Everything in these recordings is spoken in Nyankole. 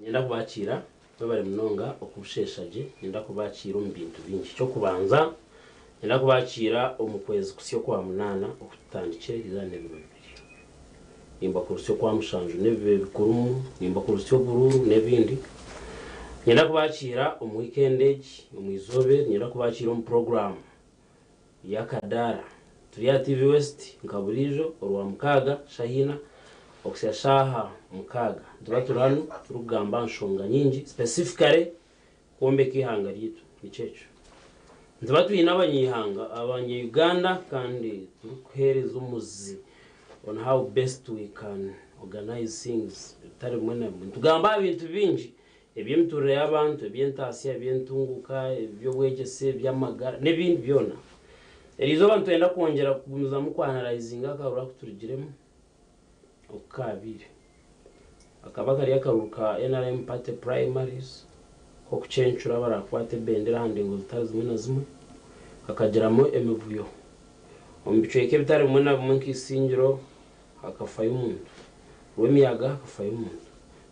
Niinyenda kubakiira mwebare munonga okubusheesha gye, niinyenda kubakiira omu bintu bingi. Eky'okubanza, niinyenda kubakiira omu kwezi kusya okwa munaana oku tutandikire eriizooba n'ebiro bibiri. Nimbakurutsya okwa mushanju n'ebibe bikurimu, nimbakurutsya oburuuru n'ebindi. Niinyenda kubakiira omu wiikendi egi, omu izooba eri, niinyenda kubakiira omu puroguraamu y'akadaara. Turi aha TV West nka buriijo Orwamukaaga shaaha ina okuhitsya shaaha mukaaga. Nituba turi hanu turikugamba aha nshonga nyingi specifically kwombeka eihanga ryaitu. Nikyo ekyo. Nituba twine abanyaihanga, abanya Uganda kandi turikuheereza omuzi on how best we can organize things ebitari bimwe na bimwe. Nitugamba aha bintu bingi Eby'emiturire y'abantu, eby'entaasya, eby'entunguuka, eby'obwegyese, eby'amagara n'ebindi byona. Eriizooba nitwenda kwongyera kugumizamu ku-analyzinga akaruru aku turugiremu oku kaabaire. Kakaba kari akaruru ka nrm party primaries k'okucencura abaraakwate ebendera aha ndengo zitari zimwe na zimwe. Kakagiramu emivuyo omu bicweka ebitari bimwe na bimwe nka Isingiro hakafayo omuntu, Rwemiyaga hakafayo omuntu.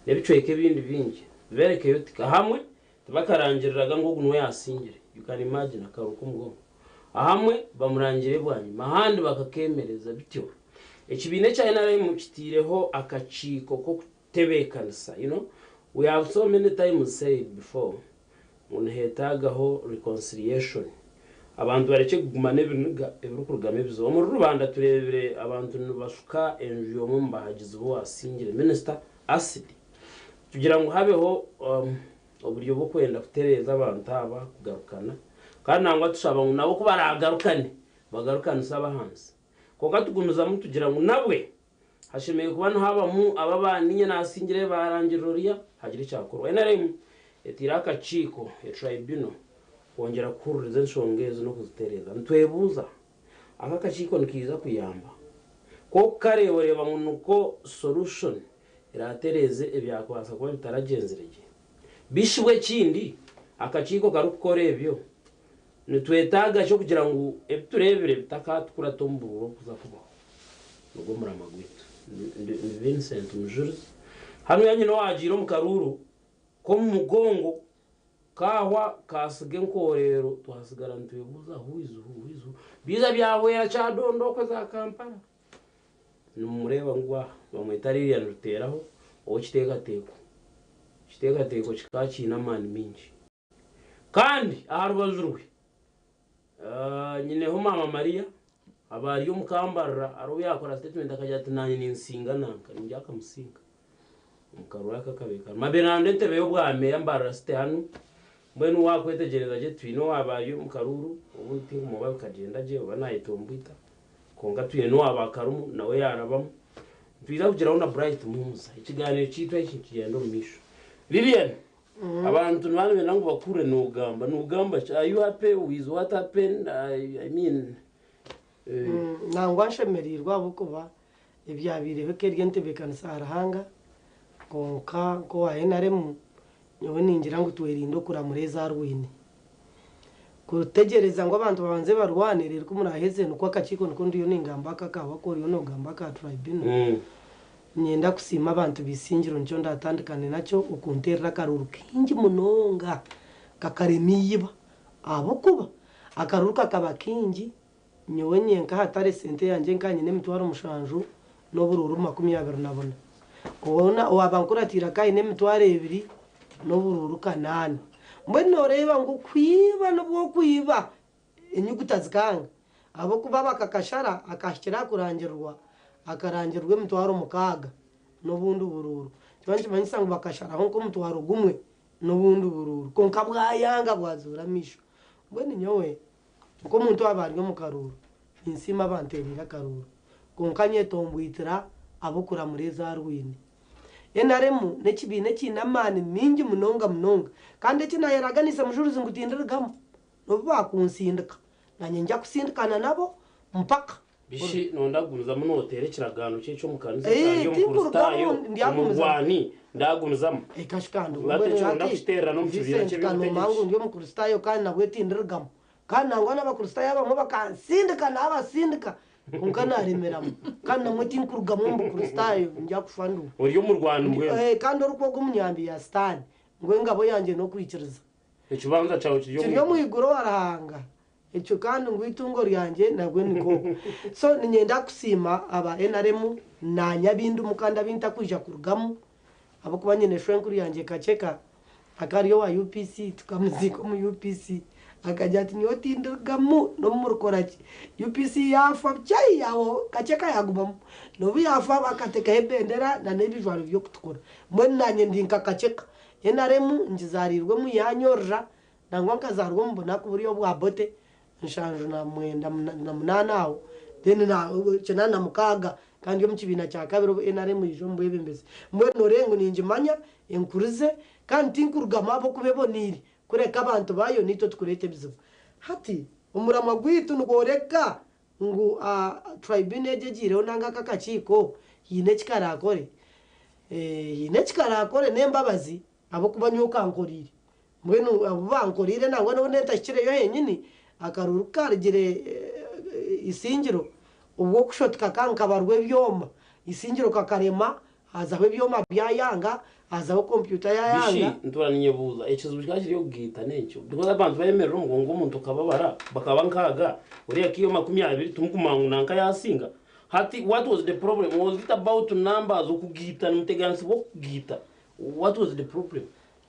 N'ebicweka ebindi bingi bibere chaotic. Ahamwe tibakarangiriraga ngu ogu niwe yaasingire, you can imagine akaruru k'omugongo. Ahamwe bamurangirire bwanyima, ahandi bakakeemereza bityo. Ekibiina ekya nrm kitaireho akakiiko k'okutebeekanisa, you know, we have so many times said before ngu niheetaagaho reconciliation, abantu barekye kuguma n'ebiniga ebirikurugamu ebizibu. Omuri Rubanda tureebire abantu nibashuka enju y'omwe omu bahagizi b'owaasingire minisita acid kugira ngu habeho oburyo bw'okwenda kutereeza abantu aba kugarukana kandi nangwa tushaba ngu nabo ku baraagarukane bagarukanise ab'ahansi. Kwonka tugumizamu tugira ngu nabwe Hashemereire kuba nihabamu abo aba niinye naasingire baarangirira oriya hagire ekyakorwa. Nrm etaire akakiiko, a tribunal, kwongyera kuhuririza enshonga ezi n'okuzitereeza. Nitwebuuza, aka akakiiko nikaija kuyamba? Ku orikukareeba oreeba ngu niko solution eraatereeze ebyakubaasa kuba bitaragyenzire gye. Bishi bwo ekindi, akakiiko karikukora ebyo, Nitwetaaga ki okugira ngu ebi tureebire bitakatukurata omu bururu obukuza kubaho? Nigwo muramwa gwaitu. Ndi Vincent Mujurizi. Hanuya nyine owaagiire omu karuuru k'omu mugongo kaahwa kaatsiga enkoorero twasigara nitwebuuza who is who, who is who. Biija byahwera Kyadondo okwe za Kampala. Nimumureeba ngu aha bamweta Lilian Ruteeraho ow'ekiteekateeko. Ekiteekateeko kikaba kiine amaani maingi. Kandi aha rubaju rwe nyineho maama Maria aba ari omu Kambarara hariho obu yaakora statement akagira ati naanye ninsinga nanka ningira akamusinga omu karuru aka akabaire karimu. Mbaire naaronda entebe y'obwa meeya Mbarara City hanu mbwenu waakwetegyereza gye twine owaaba ari omu karuuru obundi tinkumanya oba bikagyenda gye oba naayetomboita kwonka twine n'owaaba akarimu nawe yaarabamu. Nitwija kugiraho na Bright Muhumuza ekigaaniiro kyaitu eki nikigyenda omu maisho. Lilian. Abantu nibaba nibenda ngu bakuhurire nogamba. Nogamba ki? Are you happy with what happened? I mean. Nangwa nshemereirwe ahabw'okuba ebyabaireho eka eri entebeekanisa ya Ruhanga, kwonka nk'owa nrm nyowe ningira ngu twerinde okuramura ezaarwaine. Kutegyereza ngu abantu babanze barwane reero ku muraaheze nikwo akakiiko niko ndiyo ningamba aka aka aku oriyo noogamba aka tribunal. Niinyenda kusiima abantu b'eisingiro nikyo ndatandikane nakyo okunteerera akaruuru kaingi munonga kakarema eiba ahabw'okuba akaruuru kakaba kaingi nyowe nyenka ahatari esente yangye nkaba nyine emitwaro mushanju n'oburuuru 24. Hoona owaaba ankuratiire akaba aine emitwaro ebiri n'oburuuru kanaana. Mbwenu nooreeba ngu okwiba nibwo okwiba Enyuguta zikanga ahabw'okuba bakakashara akahikire aha kurangirirwa akarangirirwa emitwaro mukaaga n'obundi buruuru. Nikiba nikimanyisa ngu bakasharaho nk'omutwaro gumwe n'obundi buruuru kwonka bwayanga bwazoora amaisho. Mbwenu nyowe nk'omuntu owaaba ari omu karuuru ninsiima abanteereire akaruuru kwonka nyetombwitira ab'okuramura ezaarwaine. Nrm n'ekibiina ekiine amaani maingi munonga munonga kandi eki naayeraganiise Mujurizi ngu tindirugamu. N'obu baakunsindika, naanye nja kusindikana nabo mpaka. Bishi nonda kugumizamu noteera ekiragaano kye eky'omu kanisa kya ndi Omukristaayo omurwani ndagumizamu. Hati ekyo nonda kukiteerera n'omu kibiina ky'eby'obutegyeki. Ngu ndi Omukristaayo kandi nabwe tindirugamu. Kandi nangwa n'Abakristaayo abamwe bakansindika naabasindika. Kwonka naaremeramu. Kandi namwe tinkurugamu omu Bukristaayo, ningya kufa nduwe. Ori omurwani mbwenu. Eh, kandi orikwoga omu nyambi ya Sitaane, ngu engabo yangye n'okwikiriza. Ekibanja kyawe kiri omu Kiri omu iguru owa Ruhanga. Ekyo kandi ngu eitungo ryangye nabwe nikwo. So niinyenda kusiima aba nrm naanye abindimu kandi abu ntakwija kurugamu ahabw'okuba nyine shwenkuru yangye Kakyeka akaba ari owa UPC tukamuziika omu UPC akagira ati nyowe tindirugamu n'obu murikora ki. UPC yaafa chai yahwaho Kakyeka yaagumamu. N'obu yaafa bakateekaho ebendera na n'ebijwaro by'okutukura. Mbwenu naanye ndi nka Kakyeka. Nrm ngizaariirwemu yaanyorora Nangwa nkazaarwa omu bunaku buri obwa Bote, 78 aho, then na 86 kandi ndi omu kibiina kya kabiri obu nrm yaija omu bwebembezi. Mbwenu noreeba ngu ningimanya, enkurize, kandi tinkurugamu ahabw'okuba eboneire, kureka abantu baayo niitwe tukureeta ebizibu. Hati omuramwa gwaitu nigworeka ngu tribunal egi egiireho nanga aka akakiiko haine eki karaakore. Haine eki karaakore n'embabazi ahabw'okuba nyowe kankoreire. Mbwenu abu bankoreire nangwa n'obu ntahikireyo henyini, akaruuru ku kaarugire Isingiro, obwo okushotoka ka nkabarwa ebyoma, Isingiro kakarema, haazaho ebyoma byayanga, haazaho kompyuta Bishi, yaayanga. ntuura ninyebuuza, ekizibu kikaba kiri okugaita n'ekyo? Because abantu bayemerera omugongo gw'omuntu okababara, bakaba nkaaga, oriya akaiha 20, timukumanya ngu nanka yaasinga. Hati what was the problem? Was it about numbers, okugaita, nimuteganisibwa okugaita? What was the problem?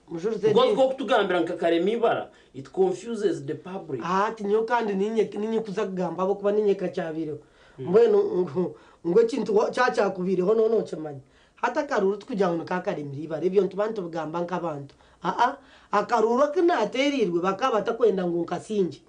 Mujurize Because gye. nk'okutugambira nka karema ibara, it confuses the public. Hati nyowe kandi ninye ninye kuza kugamba ahabw'okuba ninye kakyabaireho. Mbwenu ngu ngu ekintu wa kya kyakubaireho nooba nookimanya. Hati akaruuru tikugira ngu nikakaremire ibara, ebyo nituba nitubigamba nk'abantu. Aa, akaruuru aku naateereirwe bakaba batakwenda ngu nkasingye.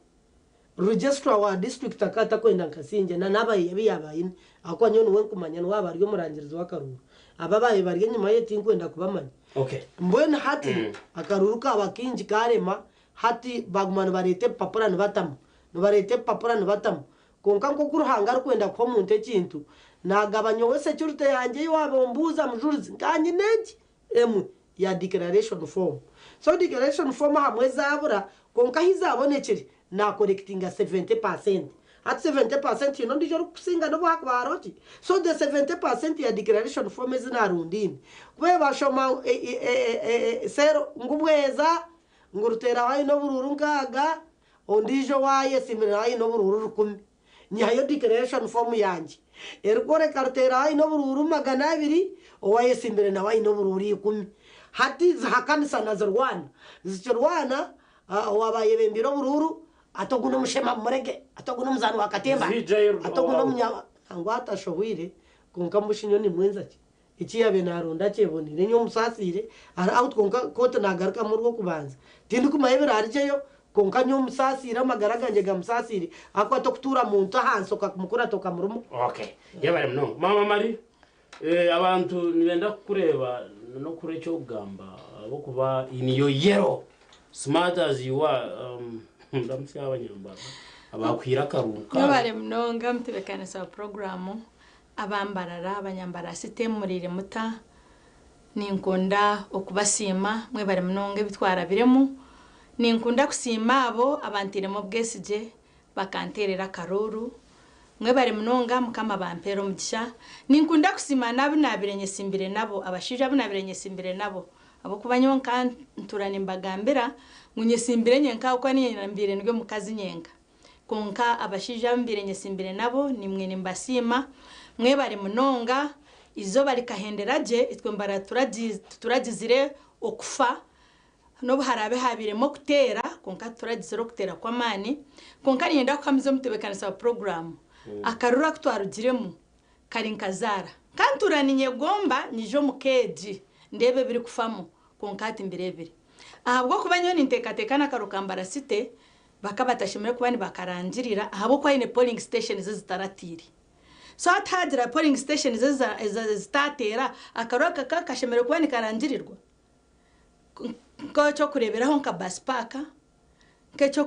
Registrar wa district akaba atakwenda nkasingye na n'abayi abu yaaba aine ahakuba nyowe niwe nkumanya niwe waaba ari omurangirizi w'akaruuru. Abo abaabaire bari enyima ye tinkwenda kubamanya. Okay. Mbwenu hati akaruuru kaaba kaingi kaarema, hati baaguma nibareeta ebipapura nibatamu, nibareeta ebipapura nibatamu. Kwonka nk'oku Ruhanga arikwenda kuha omuntu ekintu, naagaba nyowe security yangye ei waaba ombuuza mujurizi nka nyine egi emwe ya declaration form. So declaration form ahamwe zaabura kwonka ahi zaabonekire naakorekitinga 70%. Hati 70% haine ondiijo orikukusinga n'obu haakuba hariho ki? So the 70% ya declaration form ezi naarundaine kuba bashoma cell ngu Bweza ngu Ruteeraho aine oburuuru nkaaga, ondiijo owaayesiimire nawe aine oburuuru rukumi. Nyihayo declaration form yangye erikworeka Ruteeraho aine oburuuru 200, owayesimbire nawe aine oburuuru ikumi. Hati zihakanisa na zirwana. Zikirwana, owaaba ayebembeire oburuuru ati ogu n'omushema mumurege, ati ogu n'omuzaani wa katemba, ati ogu n'omunya. Nangwa atashohwire, kwonka mbushi nyowe nimwenza ki? Eki yaabaire naaronda akyeboneire, nyowe musaasiire, ari out kwonka kooti naagarukamu orw'okubanza. Tindikumanya ebiraarugyeyo, kwonka nyowe musaasiire, amagara gangye gamusaasiire, ahakuba tokutuura muntu ahansi okamukurata okamuruma. Okay, yebare munonga. Maama Marie, eh, abantu nibenda kukureeba n'okuhurira eki orikugamba ahabw'okuba in your yellow, smart as you are, um, ndamutsya abanyambarara abaakuhaire akarungu kaabo. Mwebare munonga mutebeekanisa wa puroguraamu. Abambarara, abanyambarasi temuriire muta? Ninkunda okubasiima mwebare munonga ebi twarabiremu. Ninkunda kusiima abo abanteiremu obwesigye bakanteerera akaruuru. Mwebare munonga Mukama abampeere omugisha. Ninkunda kusiima n'abu naabaire nyesimbire nabo, abashaija abu naabaire nyesimbire nabo ahabw'okuba nyowe nka ntuura nimbagambira ngu nyesimbire nyenka ahabw'okuba niinye mbaire ndi omukazi nyenka. Kwonka abashaija abu mbaire nyesimbire nabo, naimwe nimbasiima. Mwebare munonga. Eizooba rikahendera gye, itwe mbara tituragizire okufa, n'obu haraabe haabairemu okuteera, kwonka tituragizire okuteera kw'amaani. Kwonka niinyenda kuhamiza omutebeekanisa wa puroguraamu, akaruru aku twarugiremu kari nka zaara. Nka ntuura niinyegomba nyije omu ka egi ndeebe ebirikufamu, kwonka hati mbireebire. Ahabw'okuba nyowe ninteekateeka n'akaru ka Mbarasite, Bakaba batashemereire kuba nibakarangirira ahabw'okuba haine polling stations ezitaratiire. So hati hagira polling stations ezitateera, akaruru aka ka kashemereire kuba nikarangirirwa? Nk'ekyokureeberaho nka bus park,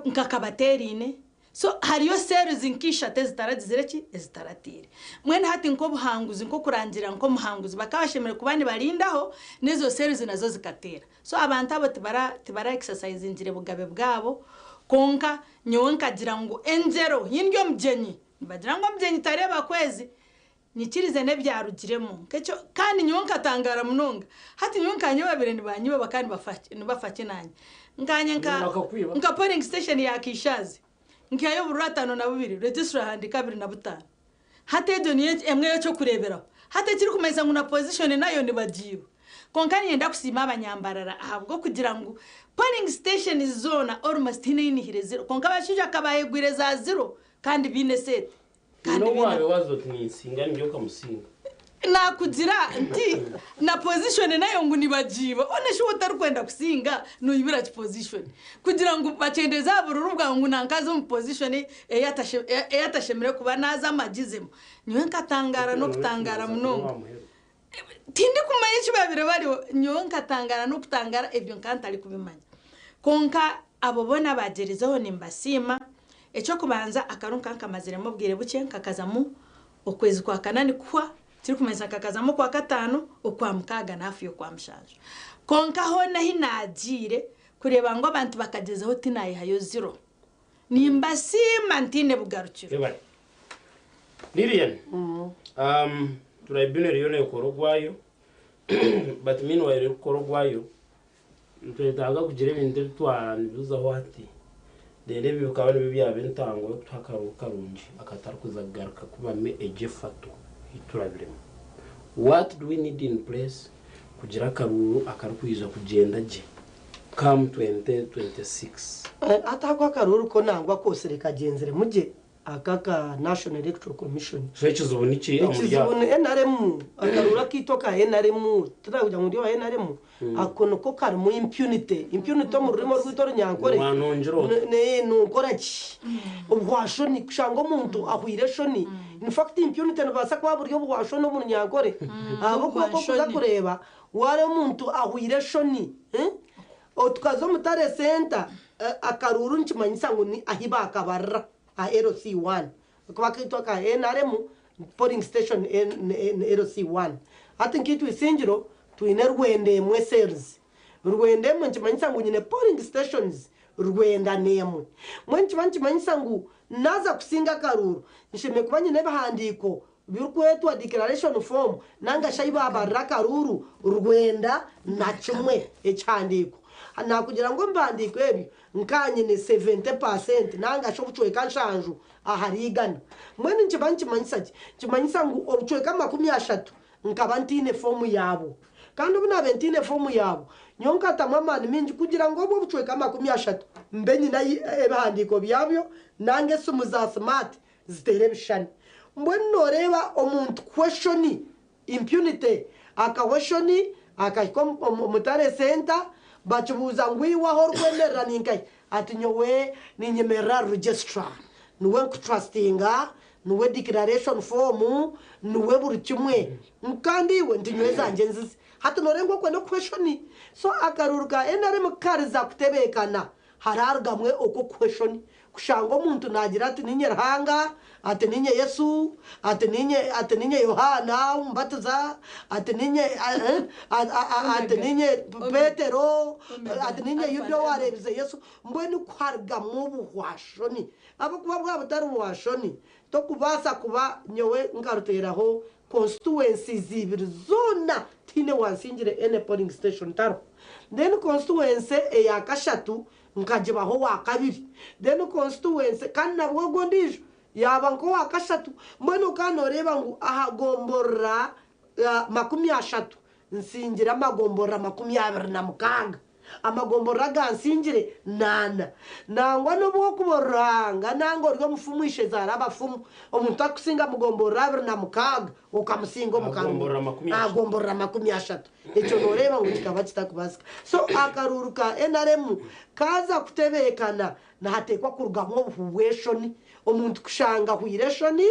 nka Kabateeraine, so hariyo cells nka ishatu ezitaragizire ki? Ezitaratiire. Mbwenu hati nk'obuhanguzi, nk'okurangirira nk'omuhanguzi, bakaba bashemereire kuba nibarindaho n'ezo cells nazo zikateera. So abantu abo tibara tibara exercisingire bugabe bwabo kwonka nyowe nkagira ngu engyero yi ndi omugyenyi Nibagira ngu omugyenyi tareeba kwezi. Nyikirize n'ebyarugiremu nk'ekyo kandi nyowe nkatangaara munonga. Hati nyowe nkaanye babaire nibanyiba bakaba nibafa ki naanye? Nkaanye nka Bakakwiba? nka polling station ya Kishazi nkaihayo obururu 52, registrar ahandiika 25. Hati egyo niyo emwe y'eky'okureeberaho. Hati ekirikumanyisa ngu na position nayo nibagiiba. Kwonka niinyenda kusiima Abanyambarara ahabw'okugira ngu polling station zoona almost tihaine ei nihire zero. Kwonka abashaija ka baayegwire za zero kandi baine esente. Kandi N'obu baine. waabe waaza oti ninsinga nibyo nkamusinga. Naakugira nti na position nayo ngu nibagiiba. Hoona shi waaba otarikwenda kusinga noyibira ki position? Kugira ngu bakyendeeze aha bururu bwawe ngu nanka aze omu position ei atashemereire kuba naazamu agizemu. Nyowe nkatangaara n'okutangaara munonga. Tindikumanya eki baabaire bariho, nyowe nkatangaara n'okutangaara ebyo nkaba ntarikubimanya. Kwonka abo boona abaagyerizeho nimbasiima. Eky'okubanza akaru nkaba nkamaziremu obwire bukye, nkakazamu okwezi kwa kana nikuhwa, kirikumanyisa nkakazamu okwakataano, okwamukaaga n'ahafu y'okwamushanju. Kwonka hoona ahi naagiire kureeba ngu abantu bakagyezaho tinaayihayo ziro. Nimbasiima ntaine bugarukiro. Webale. Lilian, tribunal eriyo nekora ogwayo but meanwhile erikukora ogwayo nitwetaaga kugira ebintu ebi twanibizaho hati reero ebi bikaba nibyo byaba entango y'okutuha akaruhu karungi akatarikuza kugaruka kubamu egyo efato ei turabiremu. What do we need in place kugira akaruuru akarikwija kugyenda gye come 2026? Hati ako akaruuru ko nangwa kosire kagyenziremu gye aka aka National Electoral Commission. So ekizibu niki omuri Ekizibu abo? ni nrm, akaruuru akaitu aka nrm, tirakugira ngu ndi owa nrm, ako niko karimu impunity. Impunity omu rurimi orwaitu orunyankore Wanongyera ota? nonkora ki? Obuhwashoni, kushanga omuntu ahwaire eshoni. In fact impunity nibubaasa kuba buri obuhwashoni omu runyankore. Ahabw'okuba ku orikuza kureeba, waareeba omuntu ahwaire eshoni, tukaza omu tare centre, akaruuru nikimanyisa ngu ni ahi baakabarira. Aha LC one akuba akaitu aka nrm polling station ni LC one. Hati nkaitwe Isingiro twine rwenda emwe cells. Rwenda emwe nikimanyisa ngu nyine polling stations rwenda n'emwe. Mbwenu nikiba nikimanyisa ngu naaza kusinga akaruuru nshemereire kuba nyine ebihandiiko birikwetwa declaration form nanga shi ahi baabarira akaruuru rwenda na kimwe ekihandiiko. Naakugira ngu omu bihandiiko ebyo Nka nyine 70% nanga shi obucweka nshanju ahari igana. Mbwenu nikiba nikimanyisa ki? Nikimanyisa ngu obucweka 30 nkaba ntaine foomu yaabwo. Kandi obu naabaire ntaine foomu yaabwo, nyowe nkatamu amaani maingi kugira ngu obwo obucweka 30 mbe nyine ebihandiiko byabyo nanga esimu za simaati ziteere ebishushani. Mbwenu nooreeba omuntu kuhwa eshoni Impunity akahwa eshoni akahika omu Mutare Centre bakibuuza ngu iwe ahu orikwemerera ninkahi? Ati nyowe ninyemerera ahari Registrar niwe nkutrustinga, niwe declaration form, niwe buri kimwe ngu kandi iwe nti nyowe ezangye nzizi. Hati noreeba ngu okwo n'okuhwa eshoni. So akaruuru ka nrm kukariza kutebeekana hararugamu okwo okuhwa eshoni Kushanga omuntu naagira ati, Niinye Ruhanga, ati, Niinye Yesu, ati, Niinye, ati, Niinye Yohaana Omubatiza, ati, Niinye, ati, Niinye Petero, ati, Niinye Yuda owaareebize Yesu. Mbwenu ku harugamu obuhwashoni, ahabw'okuba bwaba butari buhwashoni, tokubaasa kuba nyowe nkaruteeraho constituencies ibiri zoona tihaine wansingire any polling station tariho. Then constituency eya kashatu nkagibaho owakabiri then constituency kandi nabwo ogwo ondiijo yaaba nk'owakashatu mbwenu okaba noreeba ngu aha gomborora 30 nsingire amagomborora 26 amagomborora aga nsingire naana nangwa n'obu orikuba ori Ruhanga nanga ori omufumu ishezaara abafumu omuntu akusinga mugomborora 26 okamusinga omu karuru Aha aha gomborora 30. Ekyo nooreeba ngu kikaba kitakubaasika. So akaruuru ka nrm kaaza kutebeekana nihateekwa kurugamu obufu bw'eshoni. Omuntu kushanga ahwaire eshoni,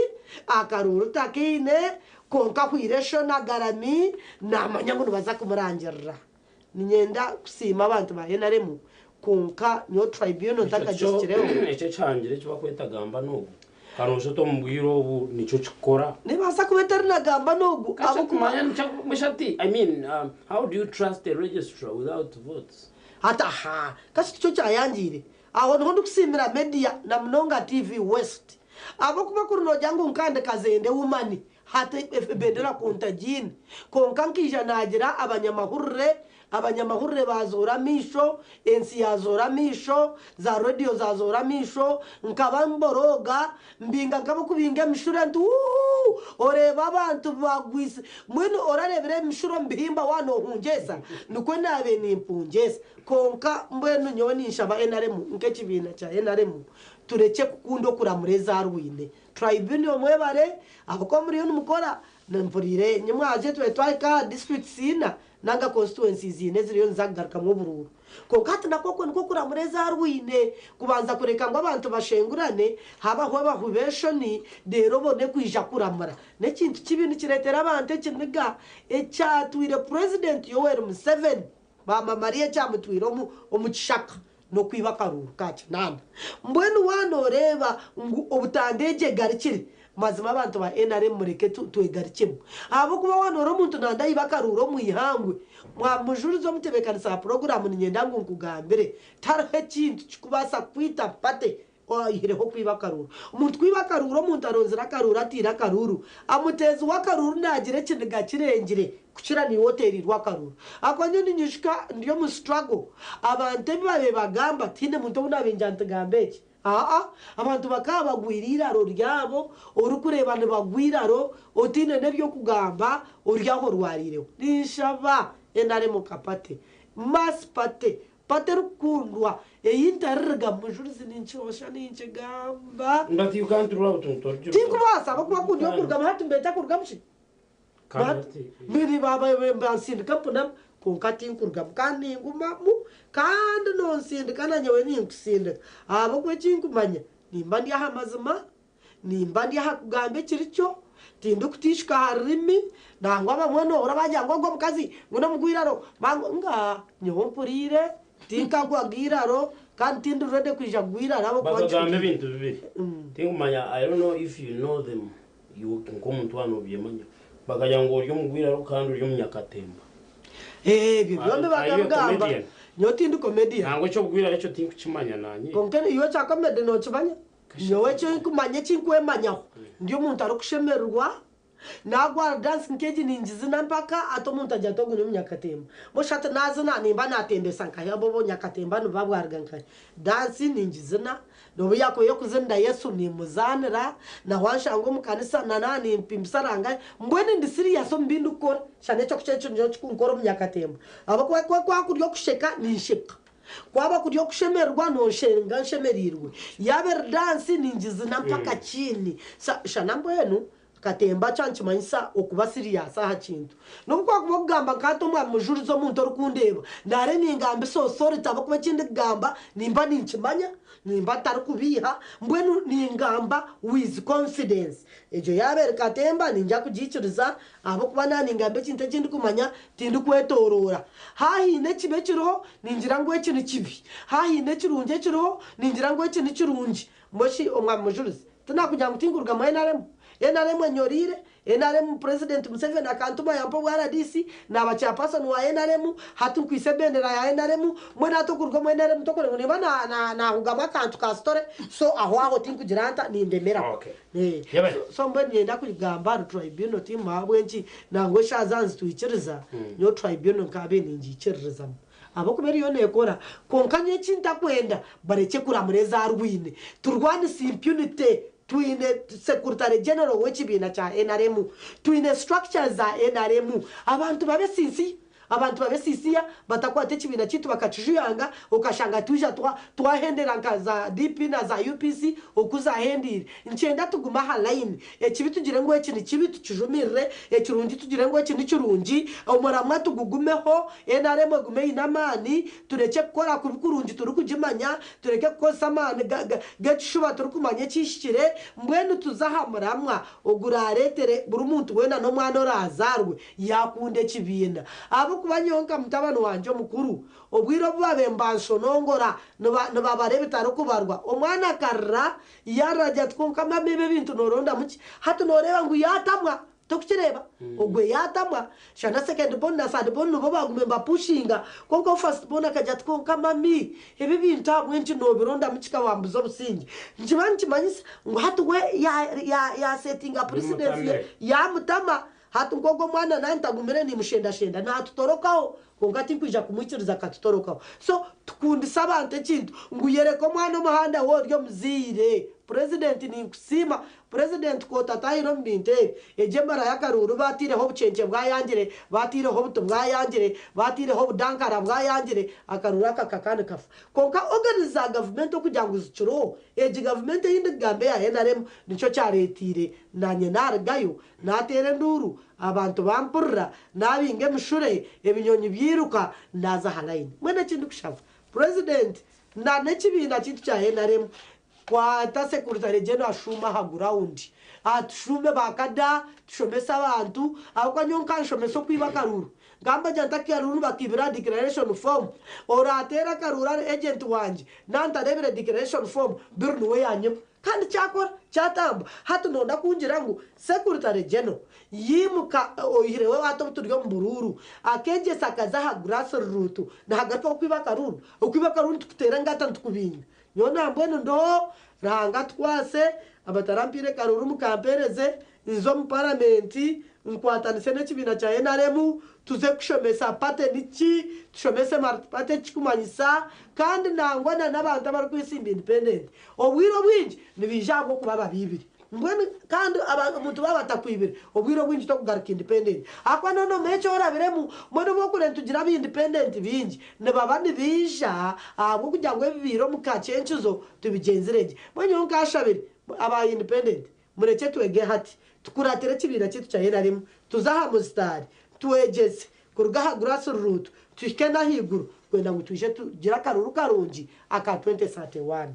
akaruuru takaine, kwonka ahwaire eshoni agarami, naamanya ngu nibaza kumurangirira. Niinyenda kusiima abantu ba nrm kwonka nyowe tribunal ntakagihikireho. Ekyo ekihangire eki barikweta gamba n'ogu, karoosha ota omu bwire obu nikyo kikukora. Nebaasa kuba etari na gamba n'ogu ahabw'okuba. I mean, how do you trust a registrar without votes? Hati aha, kasi tikyo kyayangiire? Aho niho ndikusiimira media na munonga TV West. Ahabw'okuba kuri noogira ngu nkandi kazende woman hati ebendera ku ntagiine. Kwonka nkaija naagira abanyamahurire, abanyamahurire baazoora amaisho, ensi yaazoora amaisho, za rediyo zaazoora amaisho, nkaba mborooga, mbinga nk'ab'okubinga emishura nti wuuhuu! Oreeba abantu bagwise, mbwenu orareebire emishura omu bihimba waaba noohungyesa? Nikwo naabaire nimpungyeesa. Kwonka mbwenu nyowe ninshaba nrm nk'ekibiina kya nrm turekye kukunda okuramura ezaarwaine. Tribunal mwebare ahabw'okuba muriyo nimukora. Mpuriire nyimwazyo tube twahika aha districts ina nanga constituencies ina eziriyo niza kugarukamu oburuuru. Kwonka hati nakwo okwo nikwo kuramura ezaarwaine kubanza kureka ngu abantu bashengurane habaho abahwi b'enshoni reero obone kwija kuramura. N'ekintu kibi nikireetera abantu ekiniga ekyatwire Purezidenti Yoweri Museveni. Maama Maria ekyamutwire omu kishaka n'okwiba akaruuru ka kinaana. Mbwenu waaba nooreeba ngu obutandegye egarukire, mazima abantu ba nrm mureke twegarukyemu. Ahabw'okuba waaba noora omuntu nanda aiba akaruuru omu ihangwe, mwamujuriza omutebeekanisa wa puroguraamu niinyenda ngu nkugambire, tihariho ekintu kikubaasa kwita party Oihireho okwiba akaruuru. Omuntu kwiba akaruuru, omuntu aronzire akaruuru ataire akaruuru, amuteezi w'akaruuru naagira ekiniga kirengire kukira naiwe oteereirwe akaruuru. Ahakuba nyowe ninyijuka ndi omu struggle, abantu ebi baabaire bagamba tihaine muntu ou naabaire ngira nti gamba eki. Aa, abantu bakaba bagwire eiraro ryabo, orikureeba nibagwa eiraro, otaine n'eby'okugamba, ori aho orwariireho. Ninshaba nrm nka party, mass party, Party erikukundwa ei ntaririga mujurizi ninkyosha ninkigamba. But you can't rule out nti origirugamu. Tinkubaasa ahabw'okuba ku ndi okurugamu hati mbeeta kurugamu ki? Nibansindika mpunama kwonka tinkurugamu kandi ningumamu kandi nonsindika na nyowe ninkusindika ahabw'okuba ekinkumanya nimba ndi aha mazima. Nimba ndi aha kugamba ekiri kyo, tindikutiishuka aha rurimi, nangwa abamwe noohurira baagira ngu ogwo omukazi ngu n'omugwiraro, ngaaha, nyowe mpuriire, tinkagwaga eiraro kandi tindi ready kwija kugwa eiraro ahabw'okuba Bakagamba nkihuriire. ebintu bibiri, tinkumanya I don't know if you know them iwe nk'omuntu waaba nobyemanya, bakagira ngu ori omugwiraro kandi ori omunyakatemba. Ebyo byombi Are you a bakabigamba, comedian? nyowe tindi comedian. Nangwa eky'obugwiraro ekyo tinkukimanya naanye. Kwonka iwe ekya comedy nookimanya? Nyowe eki nkumanya eki nkwemanyaho ndi omuntu arikushemererwa nagwara dance nk'egi ningizina mpaka hati omuntu agira ati ogu n'omunyakatemba mbwenu shi hati nazina nimba natembesa nkahi abo obunyakatemba nibuba bwaruga nkahi dance ningizina nobu yakuba ey'okuzinira Yesu nimuzanira na wanshanga omu kanisa na naba nimpimbisa rangahi mbwenu ndi serious omu bindikukora shana ekyo ekyo nikyo kikunkora omunyakatemba ahabw'okuba ku kwakuba kuri okusheka ninsheka. Kwaba kuri okushemererwa nonshenga nshemereirwe, yaaba eri dansi ningizina mpaka kiini. Shana mbwenu katemba kya nikimanyisa okuba serious aha kintu. Nobu kwakuba okugamba nka hati omwami Mujurizi omuntu orikundeeba nare ningambisa authority ahabw'okuba eki ndikugamba nimba ninkimanya, nimba ntarikubeiha mbwenu ningamba with confidence. Egyo yaaba eri katemba ninja kugiikiriza Ahabw'okuba naaba ningamba ekintu eki ndikumanya, tindikwetooroora. Haahaine ekibi ekiriho, ningira ngu eki ni kibi. Haahaine ekirungi ekiriho, ningira ngu eki ni kirungi. Mbwenu shi Omwami Mujurizi, tinakugira ngu tinkurugamu nrm? Nrm enyoreire, nrm Purezidenti Museveni akantuma yampa obwa rdc, naaba chairperson wa nrm, hati nkwaitse ebendera ya nrm, mbwenu hati okuruga omu nrm tokureba ngu nimba naahugamu akantu ka story, so aho aho tinkugira nta, nindemeraho. Okay. Yebare. So mbwenu niinyenda kugamba ahari tribunal tiimu ahabw'enki nangwa eshaaha zaaba nizitwikiriza nyowe tribunal nkaabaire ningiikiririzamu ahabw'okuba eriyo neekora kwonka nyowe eki ntakwenda barekye kuramura ezi arwine turwanise impunity twine secretary general w'ekibiina kya nrm twine structures za nrm abantu babe sincere. Abantu babe siisiya, batakwata ekibiina kyaitu bakakijuyanga, okashanga twija twahendera nka za DP na za UPC oku zahendeire. Nikyenda tugume aha line. Ekibi tugire ngu eki nikibi tukijumirire, ekirungi tugire ngu eki nikirungi, omuramwa tugugumeho, nrm egume eine amaani, turekye kukora kubi kurungi turikugimanya, tureke kukozesa amaani g'ekishuba turikumanya ekihikire, mbwenu tuze aha muramwa oguraareetere buri muntu weena n'omwana oraazaarwe Yaakunda ekibiina. Ahabw'okuba nyowe nka mutabani wangye omukuru, obwire obu baabaire nibanshonongora, nibabara ebitarikubarwa, omwana akarira, yaarira agira ati, Kwonka mama ebi ebintu noorondamu ki? Hati nooreeba ngu yaatamwa. Tokukireeba? Ogwe yaatamwa, shana second born na third born nibo baagume nibapushinga, kwonka ou first born akagira ati, Kwonka mami, ebi ebintu ahabw'enki noobirondamu kikawambuza obusingye? Nikiba nikimanyisa ngu hati we yaasetinga precedence ye, yaamutama. Hati nk'ogwo omwana naantagumire niimushendashenda, naatutorokaho, kwonka tinkwija kumwikiriza akatutorokaho. So, tukundise abantu ekintu ngu yoreka omwana omuhanda waaba ori omuzaire. Purezidenti ninkusiima. Purezidenti ku otatahire omu bintu ebi, egyo emara y'akaruuru baataireho obucenkye bwayangire, baataireho obuti bwayangire, baataireho obudankara bwayangire, akaruuru aka kakaba nikafa. Kwonka organs za gavumenti okugira ngu zikiroho, egi gavumenti ei ndikugamba eya nrm nikyo kyareeteire naanye naarugayo Naateera enduuru, abantu bampurira, naabinga emishure, ebinyonyi byairuka, naaza aha layini. Mbwenu eki ndikushaba Purezidenti na n'ekibiina kyaitu kya nrm, kwata Secretary General ashuume aha gurawundi, atushuume ba kada, tushomese abantu, ahabw'okuba nyowe nkanshomesa okwiba akaruuru. Nkambagira nti akaruuru nibakaibira aha declaration form, oraateere akaruuru ari agent wangye, naantareebire declaration form, bill niwe yaanyiba. Kandi kyakora, kyatamba. Hati nonda kungira ngu Secretary General yaimuka oihireho hati obu turi omu buruuru, akeegyesa akaza aha grass root nahagarukaho kwiba akaruuru? Okwiba akaruuru nitukuteera engata nitukubinga. Nyowe nambwenu ndiho, Ruhanga atukwase, abatarampiire karuuru mukampeereze, nze omu paramenti nkwatanise n'ekibiina kya nrm tuze kushomesa party niki, tushomese multi-party ekikumanyisa kandi nangwa na n'abantu abarikwesimba independent obwire obwingi nibaija ahabw'okuba babiibire. Mbwenu kandi omuntu baaba batakwibire obwire obwingi tokugaruka independent ahakuba noba nomanya eki orabiremu. Mbwenu obu okureba nitugira aba independent baingi nibaba nibaija ahabw'okugira ngu ebibaire omu kakyenkizo tibigyenzire gye. Mbwenu nyowe nkashabire aba independent Murekye twege hati, tukuratire ekibiina kyaitu kya nrm, tuze aha musitaari, twegyese, kuruga aha grass root tuhike n'ahaiguru kwenda ngu twije tugire akaruuru karungi aka 2031.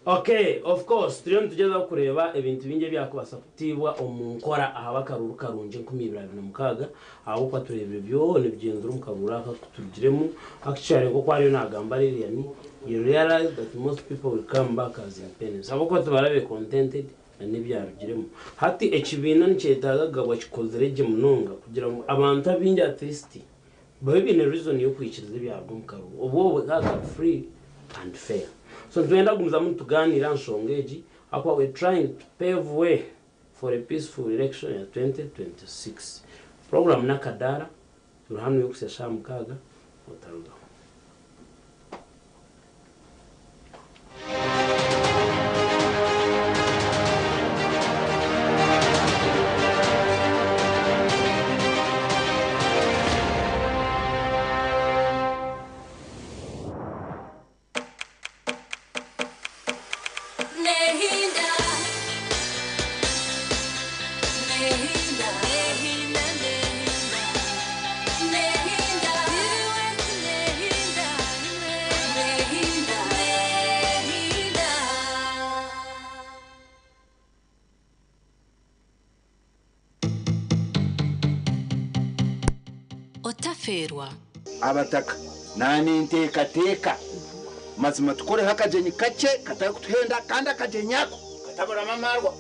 Ok, of course turiyo nitugyezaho kureeba ebintu bingi ebyakubaasa kutiibwa omu nkora ahabw'akaruuru karungi 2026 ahabw'okuba tureebire byona ebigyenzire omu karuuru aka aku turugiremu. Actually nk'oku ariyo naagamba Lilian, you realize that most people will come back as independents ahabw'okuba tibarabe contented na n'ebyarugiremu. Hati ekibiina nikyetaaga kugabwa kikozire gye munonga kugira ngu abantu abaingi at least babe baine reason y'okwikiriza ebyaruga omu karuuru obwo obwo kaba kari free and fair. So nitwenda kugumizamu nitugaaniira aha nshonga egi ahakuba we're trying to pave way for a peaceful election ya 2026. Puroguraamu n'akadaara, turi hanu y'okuhitsya shaaha mukaaga, otarugaho. Otafeerwa. Abataka naninteekateeka mazima tukoreho akagyenyi kakye katarikutuhenda kandi akagyenyi ako kataburamu amaarwa.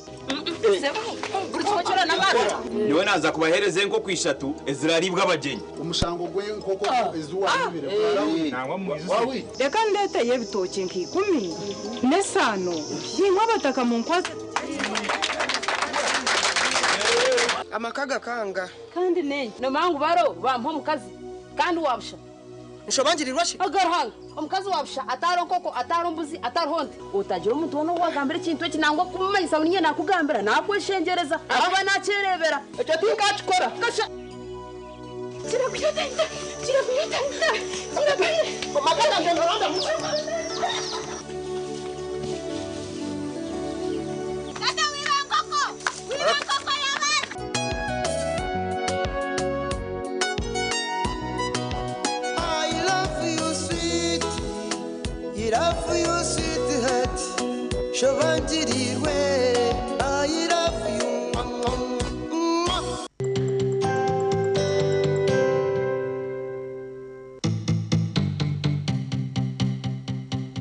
Nyowe naaza kubaheereza enkoko ishatu eziraariibwe abagyenyi. Omushango gw'enkoko ezi waayibire gwarawundi. Reka ndeeteyo ebitookye nka ikumi n'esaano, imwe abataka munkwatse tugyende. Amaka gakanga. Kandi n'enki? Noomanya ngu baro bampa omukazi kandi wa busha. Nshobangirirwa shi? Aga Ruhanga, omukazi wa busha atariho nkoko, atariho mbuzi, atariho nte. Otagira omuntu weena ou waagambira ekintu eki nangwa kumumanyisa ngu niinye naakugambira, naakweshengyereza ahakuba naakyereebera. Ekyo tinkaakikora. Kasha! I love you sweet, I love you sweetheart, shobangirirwe, I love you. Mwah.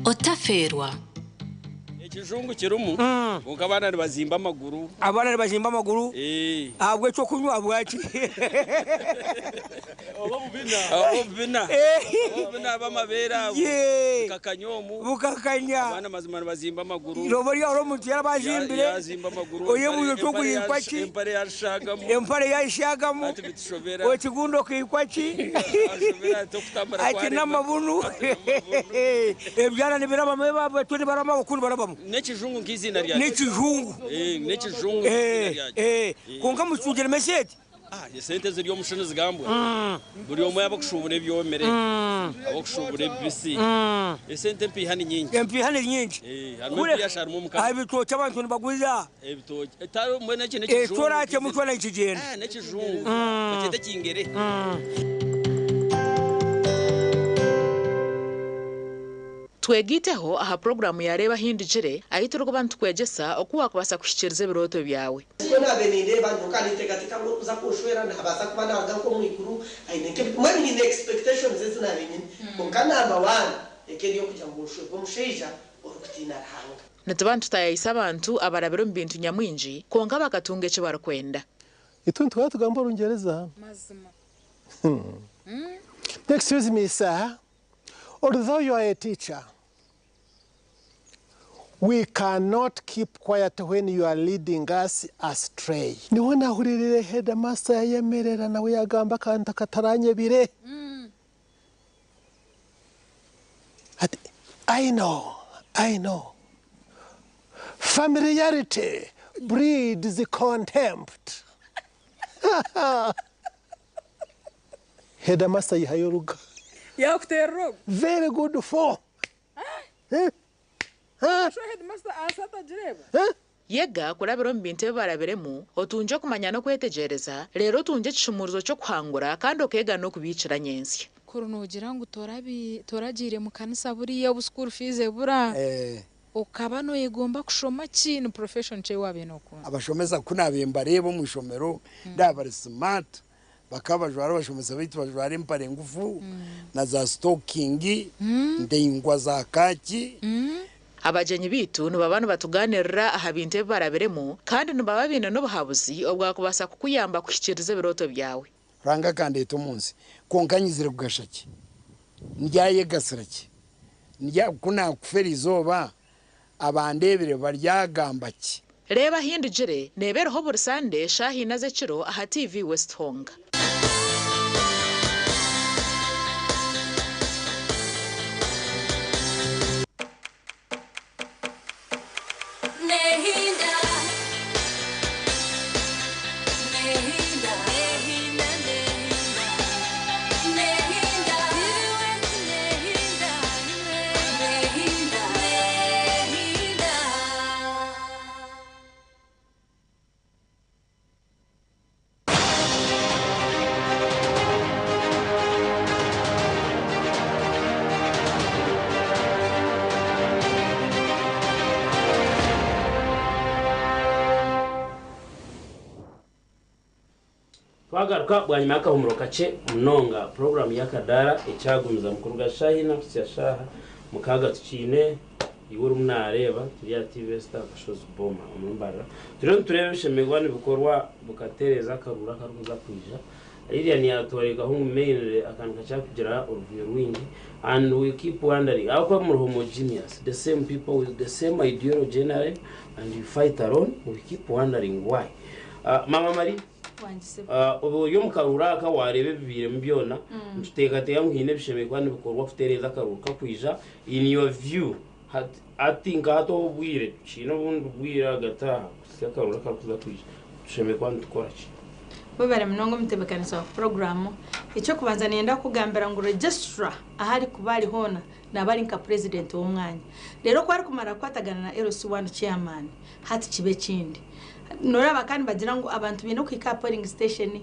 Otafeerwa. N'ekijungu kirimu, kwonka abaana nibazimba amaguru. Abaana nibazimba amaguru ahabw'ekyokunywa bwaki? Obubina. Obubina ab'amabeere abo. Bukakanya omu. Bukakanya. Abaana mazima nibazimba amaguru. Irobo ryawe omuntu yaraba azimbire. Yazimba amaguru. Oyebuuza oti ogu yaikwa ki? Empare yashagamu. Empare yayishagamu. Ati bitushobera. Ekigundo kiikwa ki? Ati n'amabunu. Ebyana nibirabamu ebyo nibarabamu oku nibarabamu. N'ekijungu nk'iziina ryakyo. N'ekijungu. N'ekijungu nk'iziina ryakyo. Kwonka mucungiremu esente. Esente ziri omu musho nizigambwa. Buri omwe abakushuubura ebyomire, abakushuubura ebibisi. Esente empiiha ni nyingi. Empiiha ni nyingi. Harimu empiiha harimu omukama. Aha ebitookye abantu nibaguza. Ebitookye. Tari mbwenu eki n'ekijungu. Ekyo orakye nikigyenda. N'ekijungu. Bakyeta ekingere. Twegiteho aha puroguramu ya Reeba Hindugire ahu turikuba nitukwegyesa oku wakubaasa kuhikiiriza ebirooto byawe. Mbwenu naabaire nindeeba nyowe nka ninteekateeka ngu orikuza kunshwera naabaasa kuba naaruga nk'omu iguru aine nk'ebi mbwenu nyine expectations ezi naabaire nyine kwonka number one eka eri ey'okugira ngu nshwerwe omushaija orikutiina Ruhanga. Nituba nitutaayaayisa abantu abarabire omu bintu nyamwingi kwonka bakatunga eki barikwenda. Itwe nituba tugamba Orungyereza. Mazima. Excuse me, sir. Although you are a teacher, we cannot keep quiet when you are leading us astray. Niho nahuririre headmaster yayemerera nawe yagamba akantu kataranyebire. Ati, I know, I know. Familiarity breeds contempt. Headmaster yihayo oruga. Yakuteerera ogwo. Very good for. So headmaster asa atagireeba? Yega kurabira omu bintu ebi barabiremu, otungye okumanya n'okwetegyereza, reero otungye ekishumuurizo ky'okuhangura kandi okeega n'okubiikira nyentsya. Kuri noogira ngu toragiire mu kanisa buriya obu school fees ebura, okaba nooyegomba kushoma ki? Ni profession ki ei waabaire nookunda? Abashomesa ku naabaire mbareeba omu ishomero, ndaaba bari smart, bakaba bajwara abashomesa baitu bajwara empare ngufu na za sitokingi ndaingwa za kaaki. Abagyenyi baitu nibaba nibatugaanirira aha bintu ebi barabiremu kandi nibaba baine n'obuhabuzi obwakubaasa kukuyamba kuhikiiriza ebirooto byawe. Ruhanga akandeeta omu nsi, kwonka nyizire kugasha ki? Ndyayegasira ki? Ku naakufa erizooba, abandeebire baryagamba ki? Reeba Hindugire neeba eriho buri Sande shaaha ina z'ekiro aha TV West Honga. Nehinda, nehinda, nehinda, nehinda, nehinda, nehinda, nehinda. Twagaruka bwanyima y'akahumuro kakye munonga puroguramu y'akadaara ekyagumiza kuruga shaaha ina kuhitsya shaaha mukaaga tukiine iwe orimu naareeba turi aha TV Star Kashozi Boma omu Mbarara. Turiyo nitureeba ebishemererwa nibikorwa bukatereeza akaruuru akarikuza kwija. Lilian yatworekaho ngu mainly akantu kakya kugira oruvuyo rwingi and we keep wondering ahabw'okuba muri homogeneous the same people with the same ideology NRM and you fight alone, we keep wondering why. Mama Marie, obu ori omu karuuru aka waareeba ebibairemu byona, nituteekateeka ngu haine ebishemereire kuba nibikorwa kutereeza akaruuru kakwija. In your view, hati nka hati obwire, tukiine obundi bwire ahagati aha kuhitsya akaruuru akarikuza kwija, tushemereire kuba nitukora ki? Webare munonga omutebeekanisa wa puroguraamu. Eky'okubanza niinyenda kukugambira ngu registrar ahu arikuba ari hoona naaba ari nka purezidenti w'omwanya. Reero ku arikumara kukwatagana na LC1 chairman, hati kiba ekindi. Nooreba kandi nibagira ngu abantu baine okuhika aha polling station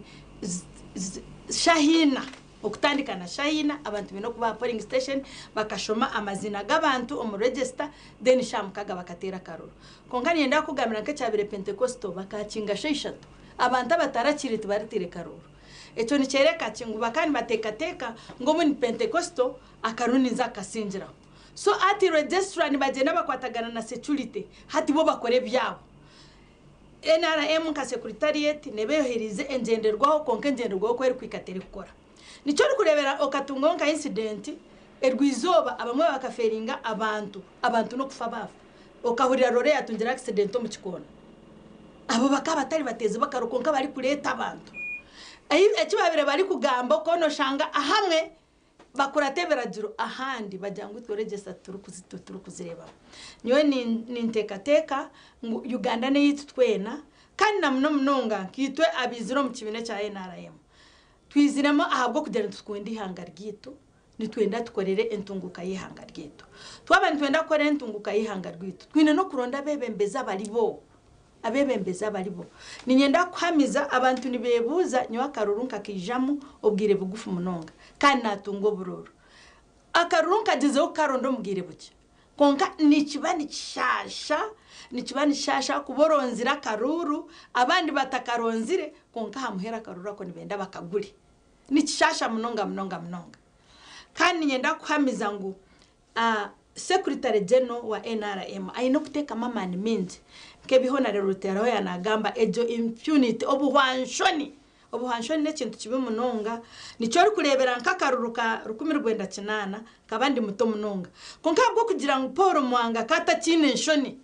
shaaha ina. Okutandika na shaaha ina abantu baine okuba aha polling station bakashoma amaziina g'abantu omu register then shaaha mukaaga bakateera akaruru. Kwonka niinyenda kukugambira nk'ekyabaire Pentecostal bakakinga shaaha ishatu. Abantu abatarakire tibariteire karuru. Ekyo nikyoreka ki ngu bakaba nibateekateeka ngu obu ni Pentecostal akaruru ninza kukasingiraho. So hati registrar nibagyenda bakwatagana na security hati bo bakora ebyabo. NRM nka secretariat neeba eyoheriize engyenderwaho kwonka engyenderwaho ku erikuhika terikukora. Nikyo orikureebera okatungaho nka incident erwizooba abamwe bakaferinga abantu, abantu n'okufa baafa. Okahurira roore yaatungire accident omu kikoona. Abo bakaba batari bateezi b'akaru kwonka barikureeta abantu. Eki baabaire barikugamba okaba nooshanga ahamwe Bakurata ebiragiro ahandi bagira ngu itwe register titurikuzireebamu. Nyowe ninteekateeka ngu Uganda n'eyaitu twena kandi na muno munonga nkaitwe abaizire omu kibiina ekya nrm twiziremu ahabw'okugira nitukunda eihanga ryaitu, nitwenda tukorere entunguuka y'eihanga ryaitu. Twaba nitwenda kukora entunguuka y'eihanga ryaitu twine n'okuronda abeebembezi abaribo. Abeebembezi abaribo. Niinyenda kukuhamiza, abantu nibeebuuza nyowe akaruru nkakaijamu obwire bugufu munonga kandi naatunga oburooro. Akaruru nkagyezeho kukaronda omu bwire bukye. Kwonka nikiba nikishaasha, nikiba nikishaasha kuba oronzire akaruuru abandi batakaronzire kwonka aha muheru akaruru ako nibenda bakagure. Nikishaasha munonga munonga munonga. Kandi niinyenda kukuhamiza ngu Secretary General wa nrm aine okuteekamu amaani maingi nk'ebi Honare Ruteraho yaanagamba egyo impunity, obuhwanshoni. Obuhwanshoni n'ekintu kibi munonga, nikyo orikureebera nk'akaruru ka 1980 nkaba ndi muto munonga kwonka ahabw'okugira ngu Paul Mwanga akaba atakiine nshoni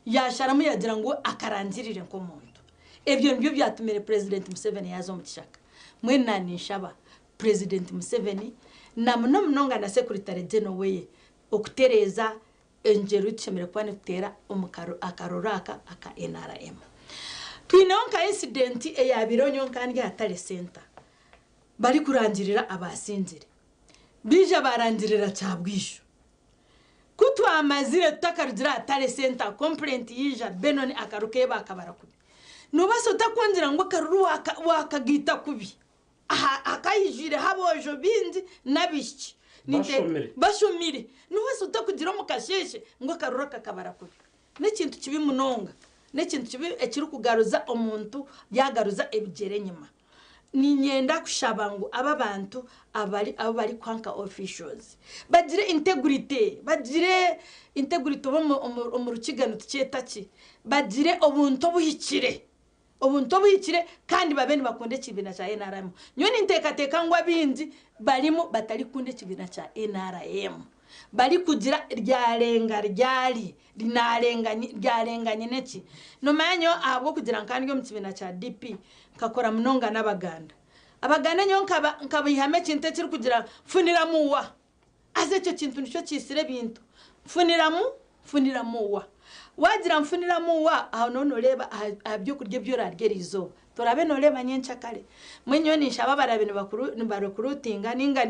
yaasharamu yaagira ngu akarangirire nk'omuntu. Ebyo nibyo byatumire Purezidenti Museveni yaaza omu kishaka. Mbwenu naaninshaba Purezidenti Museveni na muno munonga na Sekuritare Geno weye okutereeza engyero ei tushemereire kuba nituteera omu akaruru aka aka nrm. Twineho nka incident eyabaireho nyowe nkaba ndi aha Tare Centre barikurangirira abaasingire baija baarangirira Kyabwisho. Ku twamazire tutakarugire aha Tare Centre complaint yaija Benon akaruru keye baakabara kubi. Noobaasa ota kungira ngu akaruru waakagaita kubi? Aha hakaijwireho aboojo baingi n'abaishiki. Bashomire. Bashomire. Noobaasa ota kugira omu kasheeshe ngu akaruru aka kabara kubi? N'ekintu kibi munonga. N'ekintu kibi ekirikugaruza omuntu yaagaruza ebigyere enyima. Niinyenda kushaba ngu aba abantu abari abu barikuha nka officials bagire integrity, bagire integrity oba omu Rukiga nitukyeta ki? Bagire obuntu obuhikire. Obuntu obuhikire kandi babe nibakunda ekibiina kya nrm. Nyowe ninteekateeka ngu abaingi barimu batarikukunda ekibiina kya nrm. Barikugira ryarenga ryari, rinarenga ryarenga nyine ki. Nomanya nyowe ahabw'okugira nkaba ndi omu kibiina kya DP, nkakora munonga n'Abaganda. Abaganda nyowe nkabaihamu ekintu ekirikugira nfuniramu wa. Haza ekyo kintu nikyo kiitsire ebintu. Nfuniramu, nfuniramu wa. Waagira nfuniramu wa, aho nooba nooreeba aha by'okurya ebi oraarye eriizooba. Toraabe nooreeba nyenkyakare. Mbwenu nyowe ninshaba abaraabe nibarekruitinga nainga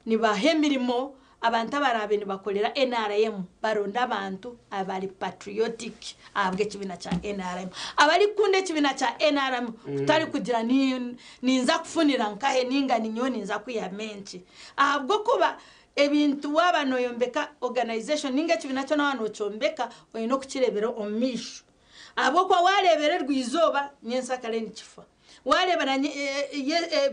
nibaha emirimo abantu abaraabe nibakorera nrm, baronde abantu abari patriotic ahabw'ekibiina kya nrm. Abarikukunda ekibiina kya nrm kutari kugira ninza kufunira nkahe nainga ninyowe ninza kwihamu enki. Ahabw'okuba ebintu waaba nooyombeka organization nainga ekibiina kyona waaba nookyombeka oine okukireebera omu maisho. Ahabw'okuba waareebera erwizooba nyensyakare nikifa. Waareebera